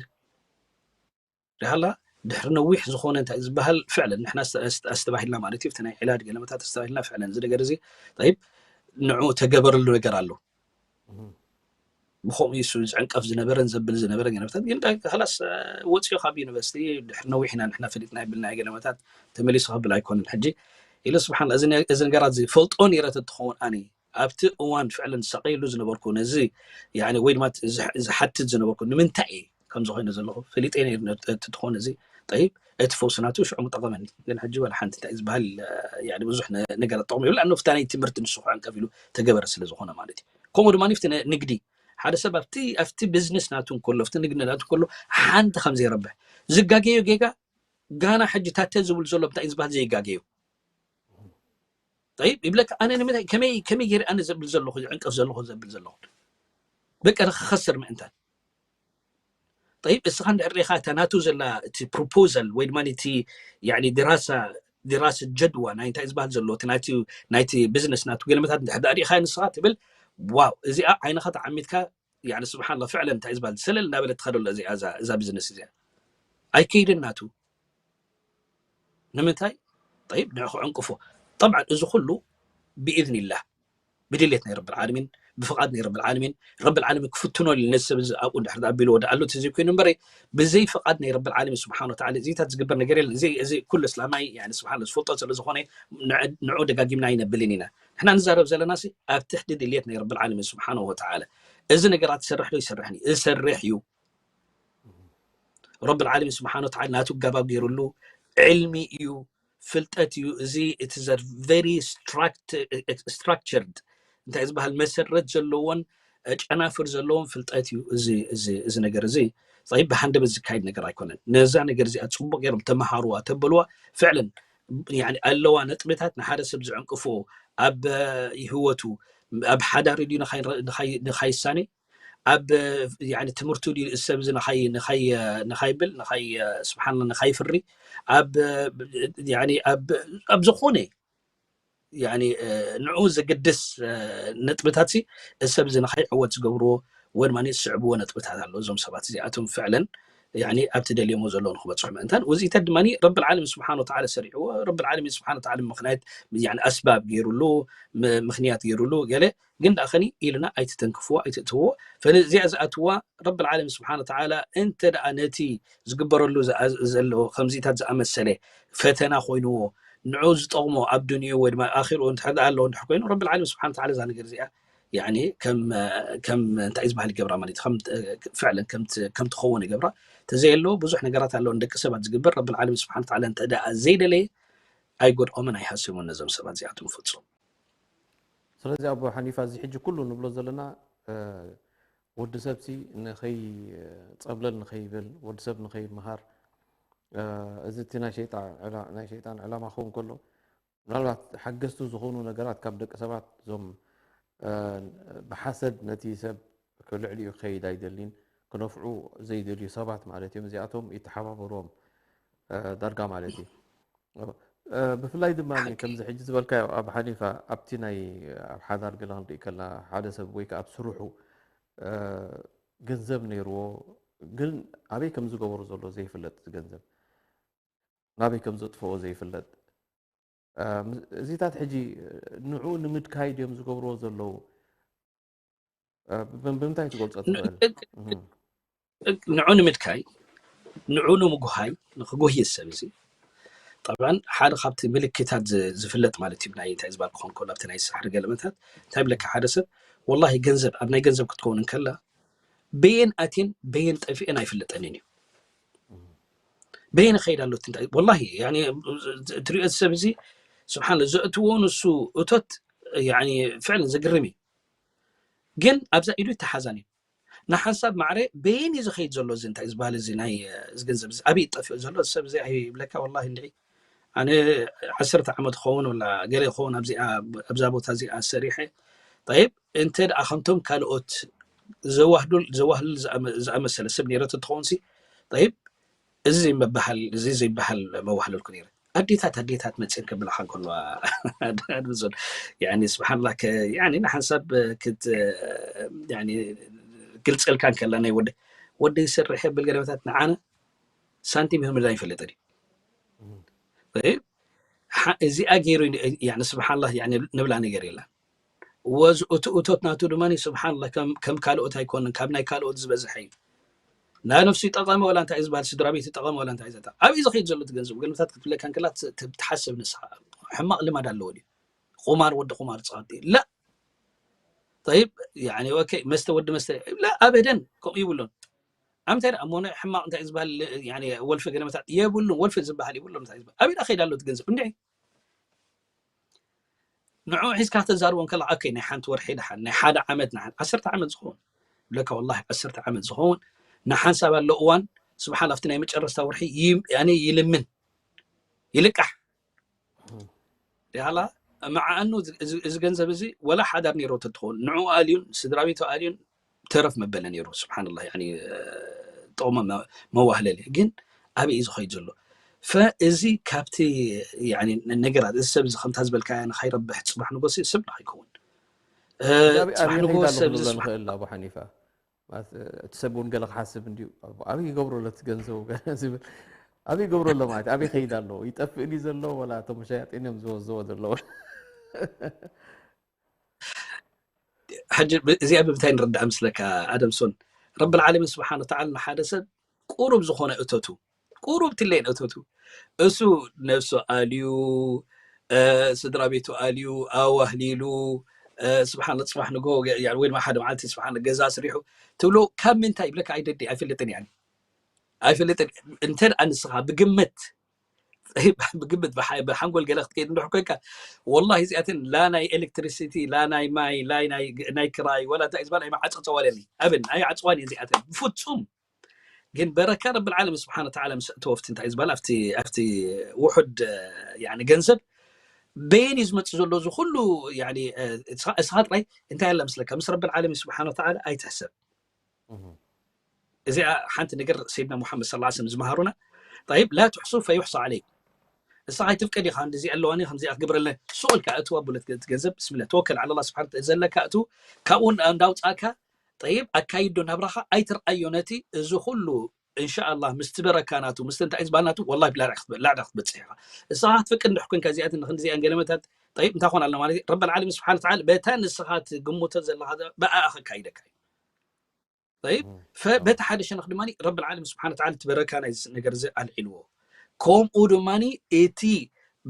ሪሃላ ድሕሪ ነዊሕ ዝኾነ እንታይ ዝበሃል ፍዕለን ንሕና ኣስተባሂልና ማለት እዩ ናይ ዕላድ ገለመታት ኣስተባሂልና ፍዕለን እዚ ነገር እዚ ይብ ንዑ ተገበረሉ ነገር ኣሎ ብከምኡ ሱ ዝዕንቀፍ ዝነበረን ዘብል ዝነበረ ገለመታት ግን ላስ ወፅዮ ካብ ዩኒቨርሲቲ ድሕሪ ነዊሕ ኢና ንሕና ፈሊጥና ይብልና ገለመታት ተመሊሱ ከብል ኣይኮነን ሕጂ ኢለ ስብሓን እዚ ነገራት እዚ ፈልጦ ነይረ ተትኸውን ኣነ ኣብቲ እዋን ፍዕለን ዝሳቀየሉ ዝነበርኩ ነዚ ወይ ድማ ዝሓትት ዝነበርኩ ንምንታይ እየ ከምዚ ኮይነ ዘለኹ ፈሊጠ ትኾን እዚ ጠይብ እቲ ፈውሲ ናቱ ሽዑ ምጠቐመኒ ግን ሕጂ ወላ ሓንቲ እንታይ ዝበሃል ብዙሕ ነገር ጠቕሙ ይብል ኣነ ፍታ ናይ ትምህርቲ ንሱ ክዕንቀፍ ኢሉ ተገበረ ስለ ዝኾነ ማለት እዩ ከምኡ ድማ ፍቲ ንግዲ ሓደ ሰብ ኣብቲ ኣብቲ ቢዝነስ ናቱ እንከሎ ኣብቲ ንግዲ ናቱ እንከሎ ሓንቲ ከም ዘይረብሕ ዝጋገዮ ጌጋ ጋና ሕጂ ታተ ዝብል ዘሎ እንታይ ዝበሃል ዘይጋገዮ ይብለካ ኣነ ንምንታይ ከመይ ከመይ ገይረ ኣነ ዘብል ዘለኹ ዝዕንቀፍ ዘለኹ ዘብል ዘለኹ በቃ ንክኸስር ምእንታን ጠይብ እስኻ እንድሕር ሪኢኻ እታ ናቱ ዘላ እቲ ፕሮፖዛል ወይ ድማ እቲ ድራሳ ድራሰ ጀድዋ ናይ እንታይ ዝበሃል ዘሎ እቲ ናይቲ ናይቲ ቢዝነስ ናቱ ገለመታት እንድሕር ዳኣ ሪኢኻ ንስኻ ትብል ዋው እዚኣ ዓይንኻ ተዓሚትካ ስብሓንላ ፍዕለን እንታይ ዝበሃል ሰለል እናበለት ትኸደሎ እዚኣ እዛ ቢዝነስ እዚኣ ኣይከይድን ናቱ ንምንታይ ጠይብ ንዕኹ ዕንቅፎ ጠብዓን እዚ ኩሉ ብኢዝኒላህ ብድልየት ናይ ረብል ዓለሚን ብፍቓድ ናይ ረብል ዓለሚን ረብል ዓለሚን ክፍትኖ ኢሉ ነዚ ሰብ እዚ ኣብኡ እንድሕር ኣቢልዎ ደኣ ኣሎ እቲ ዘይኮይኑ እምበረ ብዘይ ፍቓድ ናይ ረብል ዓለሚን ስብሓን ወተዓላ እዚታት ዝግበር ነገር የለን እዚ እዚ ኩሉ እስላማይ ያኒ ስብሓን ዝፈልጦ ስለ ዝኾነ ንዑ ደጋጊምና ኣይነብልን ኢና ንሕና ንዛረብ ዘለና ሲ ኣብ ትሕቲ ድልየት ናይ ረብል ዓለሚን ስብሓን ወተዓላ እዚ ነገራት ይሰርሕ ዶ ይሰርሕን እዩ ዝሰርሕ እዩ ረብል ዓለሚን ስብሓን ወተዓላ ናቱ ኣገባብ ገይሩሉ ዕልሚ እዩ ፍልጠት እዩ እዚ it is a very structured እንታይ ዝበሃል መሰረት ዘለዎን ጨናፍር ዘለዎም ፍልጠት እዩ እዚ ነገር እዚ ይ ብሃንደበት ዝካየድ ነገር ኣይኮነን ነዛ ነገር እዚኣ ፅቡቅ ገይሮም ተመሃርዋ ተበልዋ ፍዕለን ኣለዋ ነጥብታት ንሓደ ሰብ ዝዕንቅፎ ኣብ ህወቱ ኣብ ሓዳር ድዩ ንካይሳነ ኣብ ትምህርቱ ድዩ ሰብ እዚ ንካይብል ስብሓን ንካይፍሪ ኣብ ዝኾነ ንዑ ዘገድስ ነጥብታት እዚ ሰብ እዚ ንካይዕወት ዝገብርዎ ወይ ድማ ዝስዕብዎ ነጥብታት ኣሎ እዞም ሰባት እዚኣቶም ፍዕለን ኣብቲ ደልዮሞ ዘለዉ ንክበፅሑ ምእንታን ውፅኢታት ድማ ረብል ዓለሚን ስብሓን ወተዓላ ሰሪዕዎ ረብል ዓለሚን ስብሓን ወተዓላ ምክንያት ኣስባብ ገይሩሉ ምክንያት ገይሩሉ ገለ ግን ደኣ ከኒ ኢልና ኣይትተንክፍዎ ኣይትእትውዎ ፈነዚኣ ዝኣትዋ ረብል ዓለሚን ስብሓን ወተዓላ እንተ ደኣ ነቲ ዝግበረሉ ዘሎ ከምዚታት ዝኣመሰለ ፈተና ኮይንዎ ንዑ ዝጠቕሞ ኣብ ዱንዩ ወይ ድማ ኣኺርኡ እንድሕር ደኣ ኣለዎ እንድሕር ኮይኑ ረብል ዓለሚን ስብሓን ወተዓላ እዛ ነገር እዚኣ ያኒ ከም ከም እንታይ ዝበሃል ይገብራ ማለት ከም ፍዕለን ከም ትኸውን ይገብራ ተዘየለዎ ብዙሕ ነገራት ኣለዎ ንደቂ ሰባት ዝግበር ረብል ዓለሚን ስብሓን ወተዓላ እንተ ደኣ ዘይደለየ ኣይጎድኦምን ኣይሃስዮምን ነዞም ሰባት እዚኣቶም ፍጹም ስለዚ ኣቦ ሓኒፋ፣ እዚ ሕጂ ኩሉ ንብሎ ዘለና፣ እ፣ ወዲ ሰብሲ ንኸይጸብለል ንኸይብል፣ ወዲ ሰብ ንኸይመሃር፣ እ፣ እዚ እቲ ናይ ሸይጣ-፣ ዕላ-፣ ናይ ሸይጣን ዕላማ ክኸውን ከሎ፣ ምናልባት ሓገዝቲ ዝኾኑ ነገራት ካብ ደቂ ሰባት፣ እዞም፣ እ፣ ብሓሰድ ነቲ ሰብ ልዕሊኡ ክኸይድ ኣይደልይን፣ ክነፍዑ ዘይደልዩ ሰባት ማለት እዮም። እዚኣቶም ይተሓባበርዎም፣ እ፣ ዳርጋ ማለት እዩ። እ፣ ብፍላይ ድማ ከምዚ ሕጂ ዝበልካዮ ኣብ ሓኒፋ፣ ኣብቲ ናይ ኣብ ሓዳር ገለ ክንርኢ ከለና፣ ሓደ ሰብ ወይ ከኣ ኣብ ስርሑ፣ እ፣ ገንዘብ ነይርዎ፣ ግን ኣበይ ከም ዝገበሮ ዘሎ ዘይፍለጥ፣ ገንዘብ ናበይ ከም ዘጥፍኦ ዘይፍለጥ፣ እ፣ እዚታት ሕጂ ንዕኡ ንምድካይ ድዮም ዝገብርዎ ዘለዉ? እ፣ ብ-፣ ብምንታይ ትገልጾ ትኽእል? እህ። ንዑ ንምድካይ፣ ንዑ ንምጉሃይ፣ ንክጉህይ ሰብ እዚ። ጠብዓን ሓደ ካብቲ ምልክታት ዝ-፣ ዝፍለጥ ማለት እዩ፣ ናይ እንታይ ዝበሃል ክኾን ከሎ፣ ኣብቲ ናይ ስሕሪ ገለመታት፣ እንታይ ብለካ ሓደ ሰብ፣ ወላሂ ገንዘብ፣ ኣብ ናይ ገንዘብ ክትከውን እንከላ፣ በየን ኣትየን፣ በየን ጠፊአን ኣይፍለጠንን እዩ። በየን ኸይድ ኣሎ እቲ እንታይ፣ ወላሂ፣ ያኒ፣ ትሪኦ እቲ ሰብ እዚ፣ ስብሓን፣ ዘእትዎ ንሱ እቶት፣ ያኒ፣ ፍዕልን ዘግርም እዩ። ግን ኣብዛ ኢዱ ይተሓዛን እዩ። ንሓንሳብ ማዕረ በየን እዩ ዝኸይድ ዘሎ እዚ እንታይ ዝበሃል እዚ ናይ፣ እዚ ገንዘብ እዚ ኣበይ ጠፊኡ ዘሎ? እዚ ሰብ እዚ ኣይብለካ ወላሂ እንድዒ። ኣነ ዓሰርተ ዓመት ክኸውን ወላ ገለ ክኸውን ኣብዚኣ፣ ኣብዛ ቦታ እዚኣ ሰሪሐ። ጠይብ፣ እንተ ደኣ ከምቶም ካልኦት ዘዋህዱል-፣ ዘዋህልል ዝኣመ-፣ ዝኣመሰለ ሰብ ነይረ ተትኸውን ሲ፣ ጠይብ፣ እዚ መበሃል፣ እዚ ዘይበሃል መዋህለልኩ ነይረ። ኣዴታት፣ ኣዴታት መፅየን ከብላኻ እንከለዋ፣ ኣድምዞን፣ ያኒ፣ ስብሓንላህ፣ ከ-፣ ያኒ፣ ንሓንሳብ ክት-፣ ያኒ፣ ግልፀልካ እንከላ ናይ ወደ-፣ ወደይ ይሰርሕ የብል ገለመታት ንዓነ ሳንቲም ይህምዳ ይፈልጥ እዩ። እም። እዚኣ ገይሩ፣ ያኒ፣ ስብሓንላህ፣ ያኒ፣ ንብላ ነገር የላን። ወዝ-፣ እቲ እቶት ናቱ ድማ፣ ስብሓንላህ፣ ከም፣ ከም ካልኦት ኣይኮንን፣ ካብ ናይ ካልኦት ዝበዝሐ እዩ። ንነፍሱ ይጠቐመ ወላ እንታይ እዩ ዝበሃል፣ ስድራ ቤት ይጠቐመ ወላ እንታይ እዩ ዘጠ-፣ ኣብይ ዝኸይድ ዘሎ እቲ ገንዘብ? ገለመታት ክትብለካ እንከላ ት-፣ ት-፣ ትሓስብ ንስኻ። ሕማቕ ልማድ ኣለዎ ድዩ? ቁማር፣ ወዲ ቁማር፣ ጸዋቲ። ላ። ጠይብ፣ ያኒ፣ ኦኬ፣ መስተ፣ ወዲ መስተ። ላ፣ ኣበደን፣ ከምኡ ይብሉን። ኣብ እንታይ ደኣ እሞ፣ ናይ ሕማቕ እንታይ እዩ ዝበሃል፣ ያኒ፣ ወልፊ ገለመታት የብሉን፣ ወልፊ ዝበሃል የብሉን፣ እንታይ እዩ ዝበሃል? ኣብይ ደኣ ከይድ ኣሎ እቲ ገንዘብ? እንድዒ። ንዕኡ ሒዝካ ከተዛርቦ እንከላ፣ ኦኬ፣ ናይ ሓንቲ ወርሒ ደሓን፣ ናይ ሓደ ዓመት፣ ናይ ዓሰርተ ዓመት ዝኸውን፣ ብለካ ወላሂ፣ ዓሰርተ ዓመት ዝኸውን፣ ንሓንሳብ ኣሎ እዋን፣ ስብሓን፣ ኣብቲ ናይ መጨረስታ ወርሒ ይ-፣ ያኒ ይልምን፣ ይልቃሕ። እም። ያላ፣ መዓኑ እዚ፣ እዚ፣ እዚ ገንዘብ እዚ፣ ወላ ሓዳር ነይሮ ተትኸውን፣ ንዕኡ ኣልዩን፣ ስድራ ቤቱ ኣልዩን፣ ተረፍ መበለ ነይሩ። ስብሓንላህ፣ ያኒ፣ እ፣ ጥቕሚ መ-፣ መዋህለል እዩ። ግን ኣበይ እዩ ዝኸይድ ዘሎ? ፈእዚ ካብቲ፣ ያኒ፣ ነ-፣ ነገራት፣ እዚ ሰብ እዚ ከምታ ዝበልካያ ንኸይረብሕ፣ ጽባሕ ንጎሲ ሰብ ንኸይከውን። እ፣ እዚ ኣበይ፣ ጽባሕ ኣበይ ንጎሲ ይኸይድ ኣሎ ሰብ እዚ ክንብሎ ስብሓን-፣ ንኽእል፣ ኣቡ ሓኒፋ? ማለት፣ እ፣ እቲ ሰብ እውን ገለ ክሓስብ እንድዩ፣ ኣበይ ይገብሮ ኣሎ እቲ ገንዘቡ ገለ ዝብል፣ ኣበይ ይገብሮ ኣሎ ማለት፣ ኣበይ ይኸይድ ኣሎ? ይጠፍእ ድዩ ዘሎ? ወላ እቶም ሸያጢን እዮም ዝወዝዎ ዘለዉ? ሕጂ ብ-፣ እዚኣ ብምንታይ ንርዳእ ምስለካ ኣደምሶን? ረብል ዓለሚን ስብሓን ወተዓላ ንሓደ ሰብ ቁሩብ ዝኾነ እቶቱ፣ ቁሩብ ትለየን እቶቱ፣ እሱ ነብሱ ኣልዩ፣ እ፣ ስድራ ቤቱ ኣልዩ፣ ኣዋህሊሉ፣ እ፣ ስብሓን ጽባሕ ንጎ ገ-፣ ያ-፣ ወይ ድማ ሓደ መዓልቲ ስብሓን ገዛ ስሪሑ ትብሎ ካብ ምንታይ ይብለካ ኣይደዲ-፣ ኣይፈልጥን እየ። ኣይፈልጥን። እንተ ደኣ ንስኻ ብግምት፣ ብግምት ብሓ-፣ ብሓንጎል ገለ ክትከይድ እንድሕር ኮይንካ፣ ወላሂ እዚኣተን ላ ናይ ኤሌክትሪሲቲ፣ ላ ናይ ማይ፣ ላ ናይ፣ ናይ ክራይ፣ ወላ እንታይ ዝበሃል ኣይመዓጸጸዋለን እየ። ኣበን ኣይዓጽዋን እየ እዚኣተን። ብፍጹም። ግን በረካ ረብል ዓለሚን ስብሓን ወተዓላ ምስ እተወፍቲ እንታይ ዝበሃል ኣብቲ፣ ኣብቲ ውሑድ፣ ያኒ፣ ገንዘብ በየን እዩ ዝመጽእ ዘሎ እዚ ኩሉ፣ ያኒ፣ እ፣ እስኻ፣ እስኻ ጥራይ እንታይ ኣላ ምስለካ? ምስ ረብል ዓለሚን ስብሓን ወተዓላ ኣይትሕሰብ። እህ። እዚኣ ሓንቲ ነገር ሰይድና ሙሓመድ ሰለላሁ ዐለይሂ ወሰለም ዝመሃሩና። ጠይብ፣ ላ ትሕሱ ፈዩሕሱ ዓለይኩም። እስኻ ኣይትፍቀድ ኢኻ፣ እንደዚ ኣለዋኒ፣ ከምዚኣ ክግብረለ፣ ሱቕ ኢልካ እትዋ ብለት ገ-፣ ገንዘብ፣ ብስሚላ፣ ተወከል ዓላ ኣላህ ስብሓን፣ ዘለካ እቱ፣ ካብኡ እንዳ-፣ እንዳውጻእካ፣ ጠይብ፣ ኣካይዶ ናብራኻ፣ ኣይትርኣዮ ነቲ፣ እዚ ኩሉ፣ እንሻኣላህ፣ ምስቲ በረካ ናቱ፣ ምስቲ እንታይ ዝበሃል ናቱ፣ ወላሂ፣ ብላዕሊ ክትበ-፣ ላዕሊ ክትበጽሕ ኢኻ። እስኻ ክትፍቅድ እንድሕር ኮንካ፣ እዚኣትን ንክንዲዚኣን ገለመታት፣ ጠይብ፣ እንታይ ኮን ኣሎ ማለት እዩ? ረብል ዓለሚን ስብሓን ወተዓላ፣ በታ ንስኻ ትግምቶ ዘለኻ፣ ብኣኣ ከካይደካ እዩ። ጠይብ፣ እም፣ ፈ-፣ በቲ ሓደ ሸነኽ ድማ ረብል ዓለሚን ስብሓን ወተዓላ እቲ በረካ ናይዚ ነገር እዚ ኣልዒልዎ። ከምኡ ድማ እቲ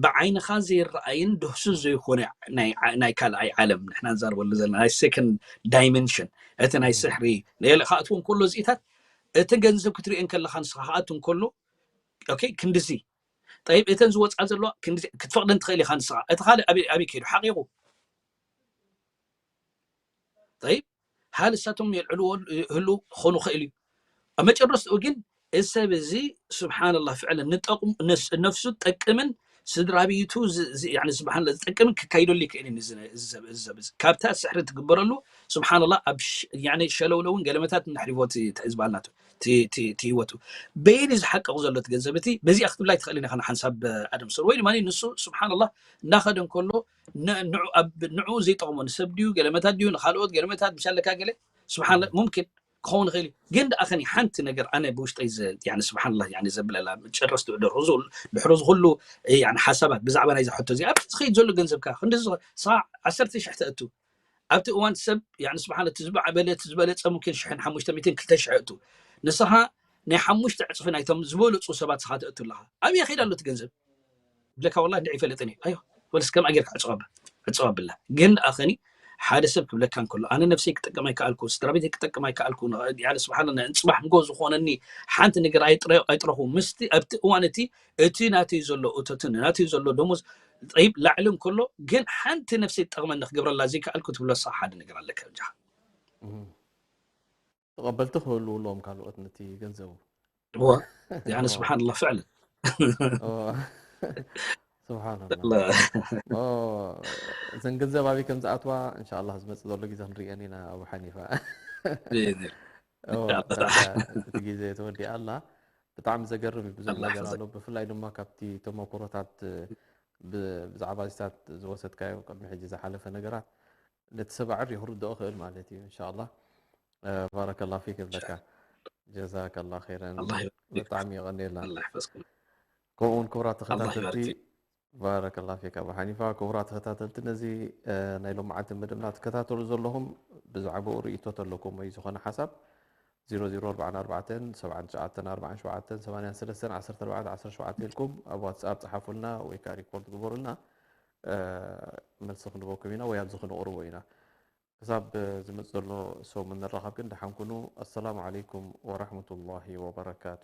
ብዓይንኻ ዘይረኣይን ድህሱስ ዘይኮነ ናይ ዓ-፣ ናይ ካልኣይ ዓለም ንሕና ንዛረበሉ ዘለና ናይ ሴኮንድ ዳይሜንሽን፣ እቲ ናይ እም። ስሕሪ፣ ሌላ ክኣትዎ እንከሎ እዚኢታት እቲ ገንዘብ ክትሪኦ እንከለኻ ንስኻ ክኣቱ እንከሎ፣ ኦኬ፣ ክንድዚ። ጠይብ፣ እተን ዝወጻ ዘለዋ ክንድዚ ክትፈቕደን ትኽእል ኢኻ ንስኻ። እቲ ካልእ ኣበይ፣ ኣበይ ከይዱ? ሓቒቑ። ጠይብ፣ ሃል እሳቶም የልዕልዎ ህሉ ክኾኑ ክእል እዩ። ኣብ መጨረስትኡ ግን እዚ ሰብ እዚ ስብሓንላህ ፍዕለን ንጠቕሙ ነፍሱ ጠቅምን ስድራ ቤቱ ስብሓንላ ዝጠቅምን ክካይደሉ ይክእል እዩ። እዚ ሰብ እዚ ካብታ ስሕሪ ትግበረሉ ስብሓንላ ኣብ ሸለውለውን ገለመታት እናሕሪፎ ትዕዝባልና ትህይወቱ በይኒ ዝሓቀቕ ዘሎ ገንዘብ እቲ በዚኣ ክትብላ ይትኽእል ኢና ሓንሳብ ኣደም ሰር ወይ ድማ ንሱ ስብሓንላ እናኸደ እንከሎ ንዑ ዘይጠቕሞ ንሰብ ድዩ ገለመታት ድዩ ንካልኦት ገለመታት ምሻለካ ገለ ስብሓን ሙምኪን ክኸውን ይኽእል እዩ። ግን ደኣ ከኒ ሓንቲ ነገር ኣነ ብውሽጠይ ስብሓንላ ዘብለላ መጨረስቲ ድሕሩ ዝኩሉ ሓሳባት ብዛዕባ ናይዛ ሕቶ እዚኣ ኣብቲ ዝኸይድ ዘሎ ገንዘብካ ክንዲ ዓሰርተ ሽሕ ተእቱ ኣብቲ እዋን ሰብ ስብሓን እቲ ዝበዓበለ እቲ ዝበለፀ ሙምኪን ሽሕን ሓሙሽተ ሚእትን ክልተ ሽሕ እቱ ንስኻ ናይ ሓሙሽተ ዕፅፊ ናይቶም ዝበለፁ ሰባት ስኻ ተእቱ ኣለኻ። ኣብየ ከይዳ ኣሎ እቲ ገንዘብ ብለካ ወላ እንዲ ይፈልጥን እዩ ኣዮ ወለስ ከምኣ ጌርካ ዕፅዋ ዕፅዋ ብላ ግን ደኣ ኸኒ ሓደ ሰብ ክብለካ እንከሎ ኣነ ነፍሰይ ክጠቅም ኣይከኣልኩ ስድራ ቤተይ ክጠቅም ኣይከኣልኩ ስብሓን ንፅባሕ ንጎ ዝኾነኒ ሓንቲ ነገር ኣይጥረኹ ምስቲ ኣብቲ እዋን እቲ እቲ ናተይ ዘሎ እቶትን ናተይ ዘሎ ደሞዝ ጠይብ ላዕሊ እንከሎ ግን ሓንቲ ነፍሰይ ትጠቕመኒ ክገብረላ ዘይከኣልኩ ትብሎ ሳ ሓደ ነገር ኣለካ ብጃኻ ተቐበልቲ ክህልዉ ኣለዎም ካልኦት ነቲ ገንዘቡ እዋ ያኒ ስብሓንላ ፍዕለን ስብሓንላ እዘን ገንዘብ ኣበይ ከም ዝኣትዋ እንሻላ ዝመፅእ ዘሎ ግዜ ክንሪአን ኢና ኣብ ሓኒፋ እቲ ግዜ ተወዲኣ ኣላ ብጣዕሚ ዘገርም እዩ ብዙሕ ነገር ኣሎ ብፍላይ ድማ ካብቲ ተመክሮታት ብዛዕባ ዚታት ዝወሰድካዮ ቅድሚ ሕጂ ዝሓለፈ ነገራት ነቲ ሰብ ኣዕሪኹ ርድኦ ክእል ማለት እዩ እንሻላ ባረከላ ፊክ ይብለካ ጀዛከላ ኸይረን ብጣዕሚ የቐንየልና ከምኡውን ክቡራት ተኸታተልቲ ባረከላ ፊክ ኣቡ ሓኒፋ ክቡራት ተኸታተልቲ ነዚ ናይ ሎመዓልቲ መደብና ትከታተሉ ዘለኹም ብዛዕባኡ ርእቶ ተለኩም ወይ ዝኾነ ሓሳብ ዜሮ ዜሮ ኣርባዓን ኣርባዕተን ሰብዓን ትሽዓተን ኣርባዓን ሸውዓተን ሰማንያን ሰለስተን ዓሰርተ ኣርባዕተ ዓሰርተ ሸውዓተ ኢልኩም ኣብ ዋትስኣፕ ፀሓፉልና ወይ ከዓ ሪፖርት ግበሩልና መልሲ ክንበኩም ኢና ወይ ኣብዚ ክንቕርቦ ኢና ክሳብ ዝመፅ ዘሎ ሰሙን ንራኸብ ግን ደሓን ኩኑ ኣሰላሙ ዓለይኩም ወራሕመቱላሂ ወበረካቱ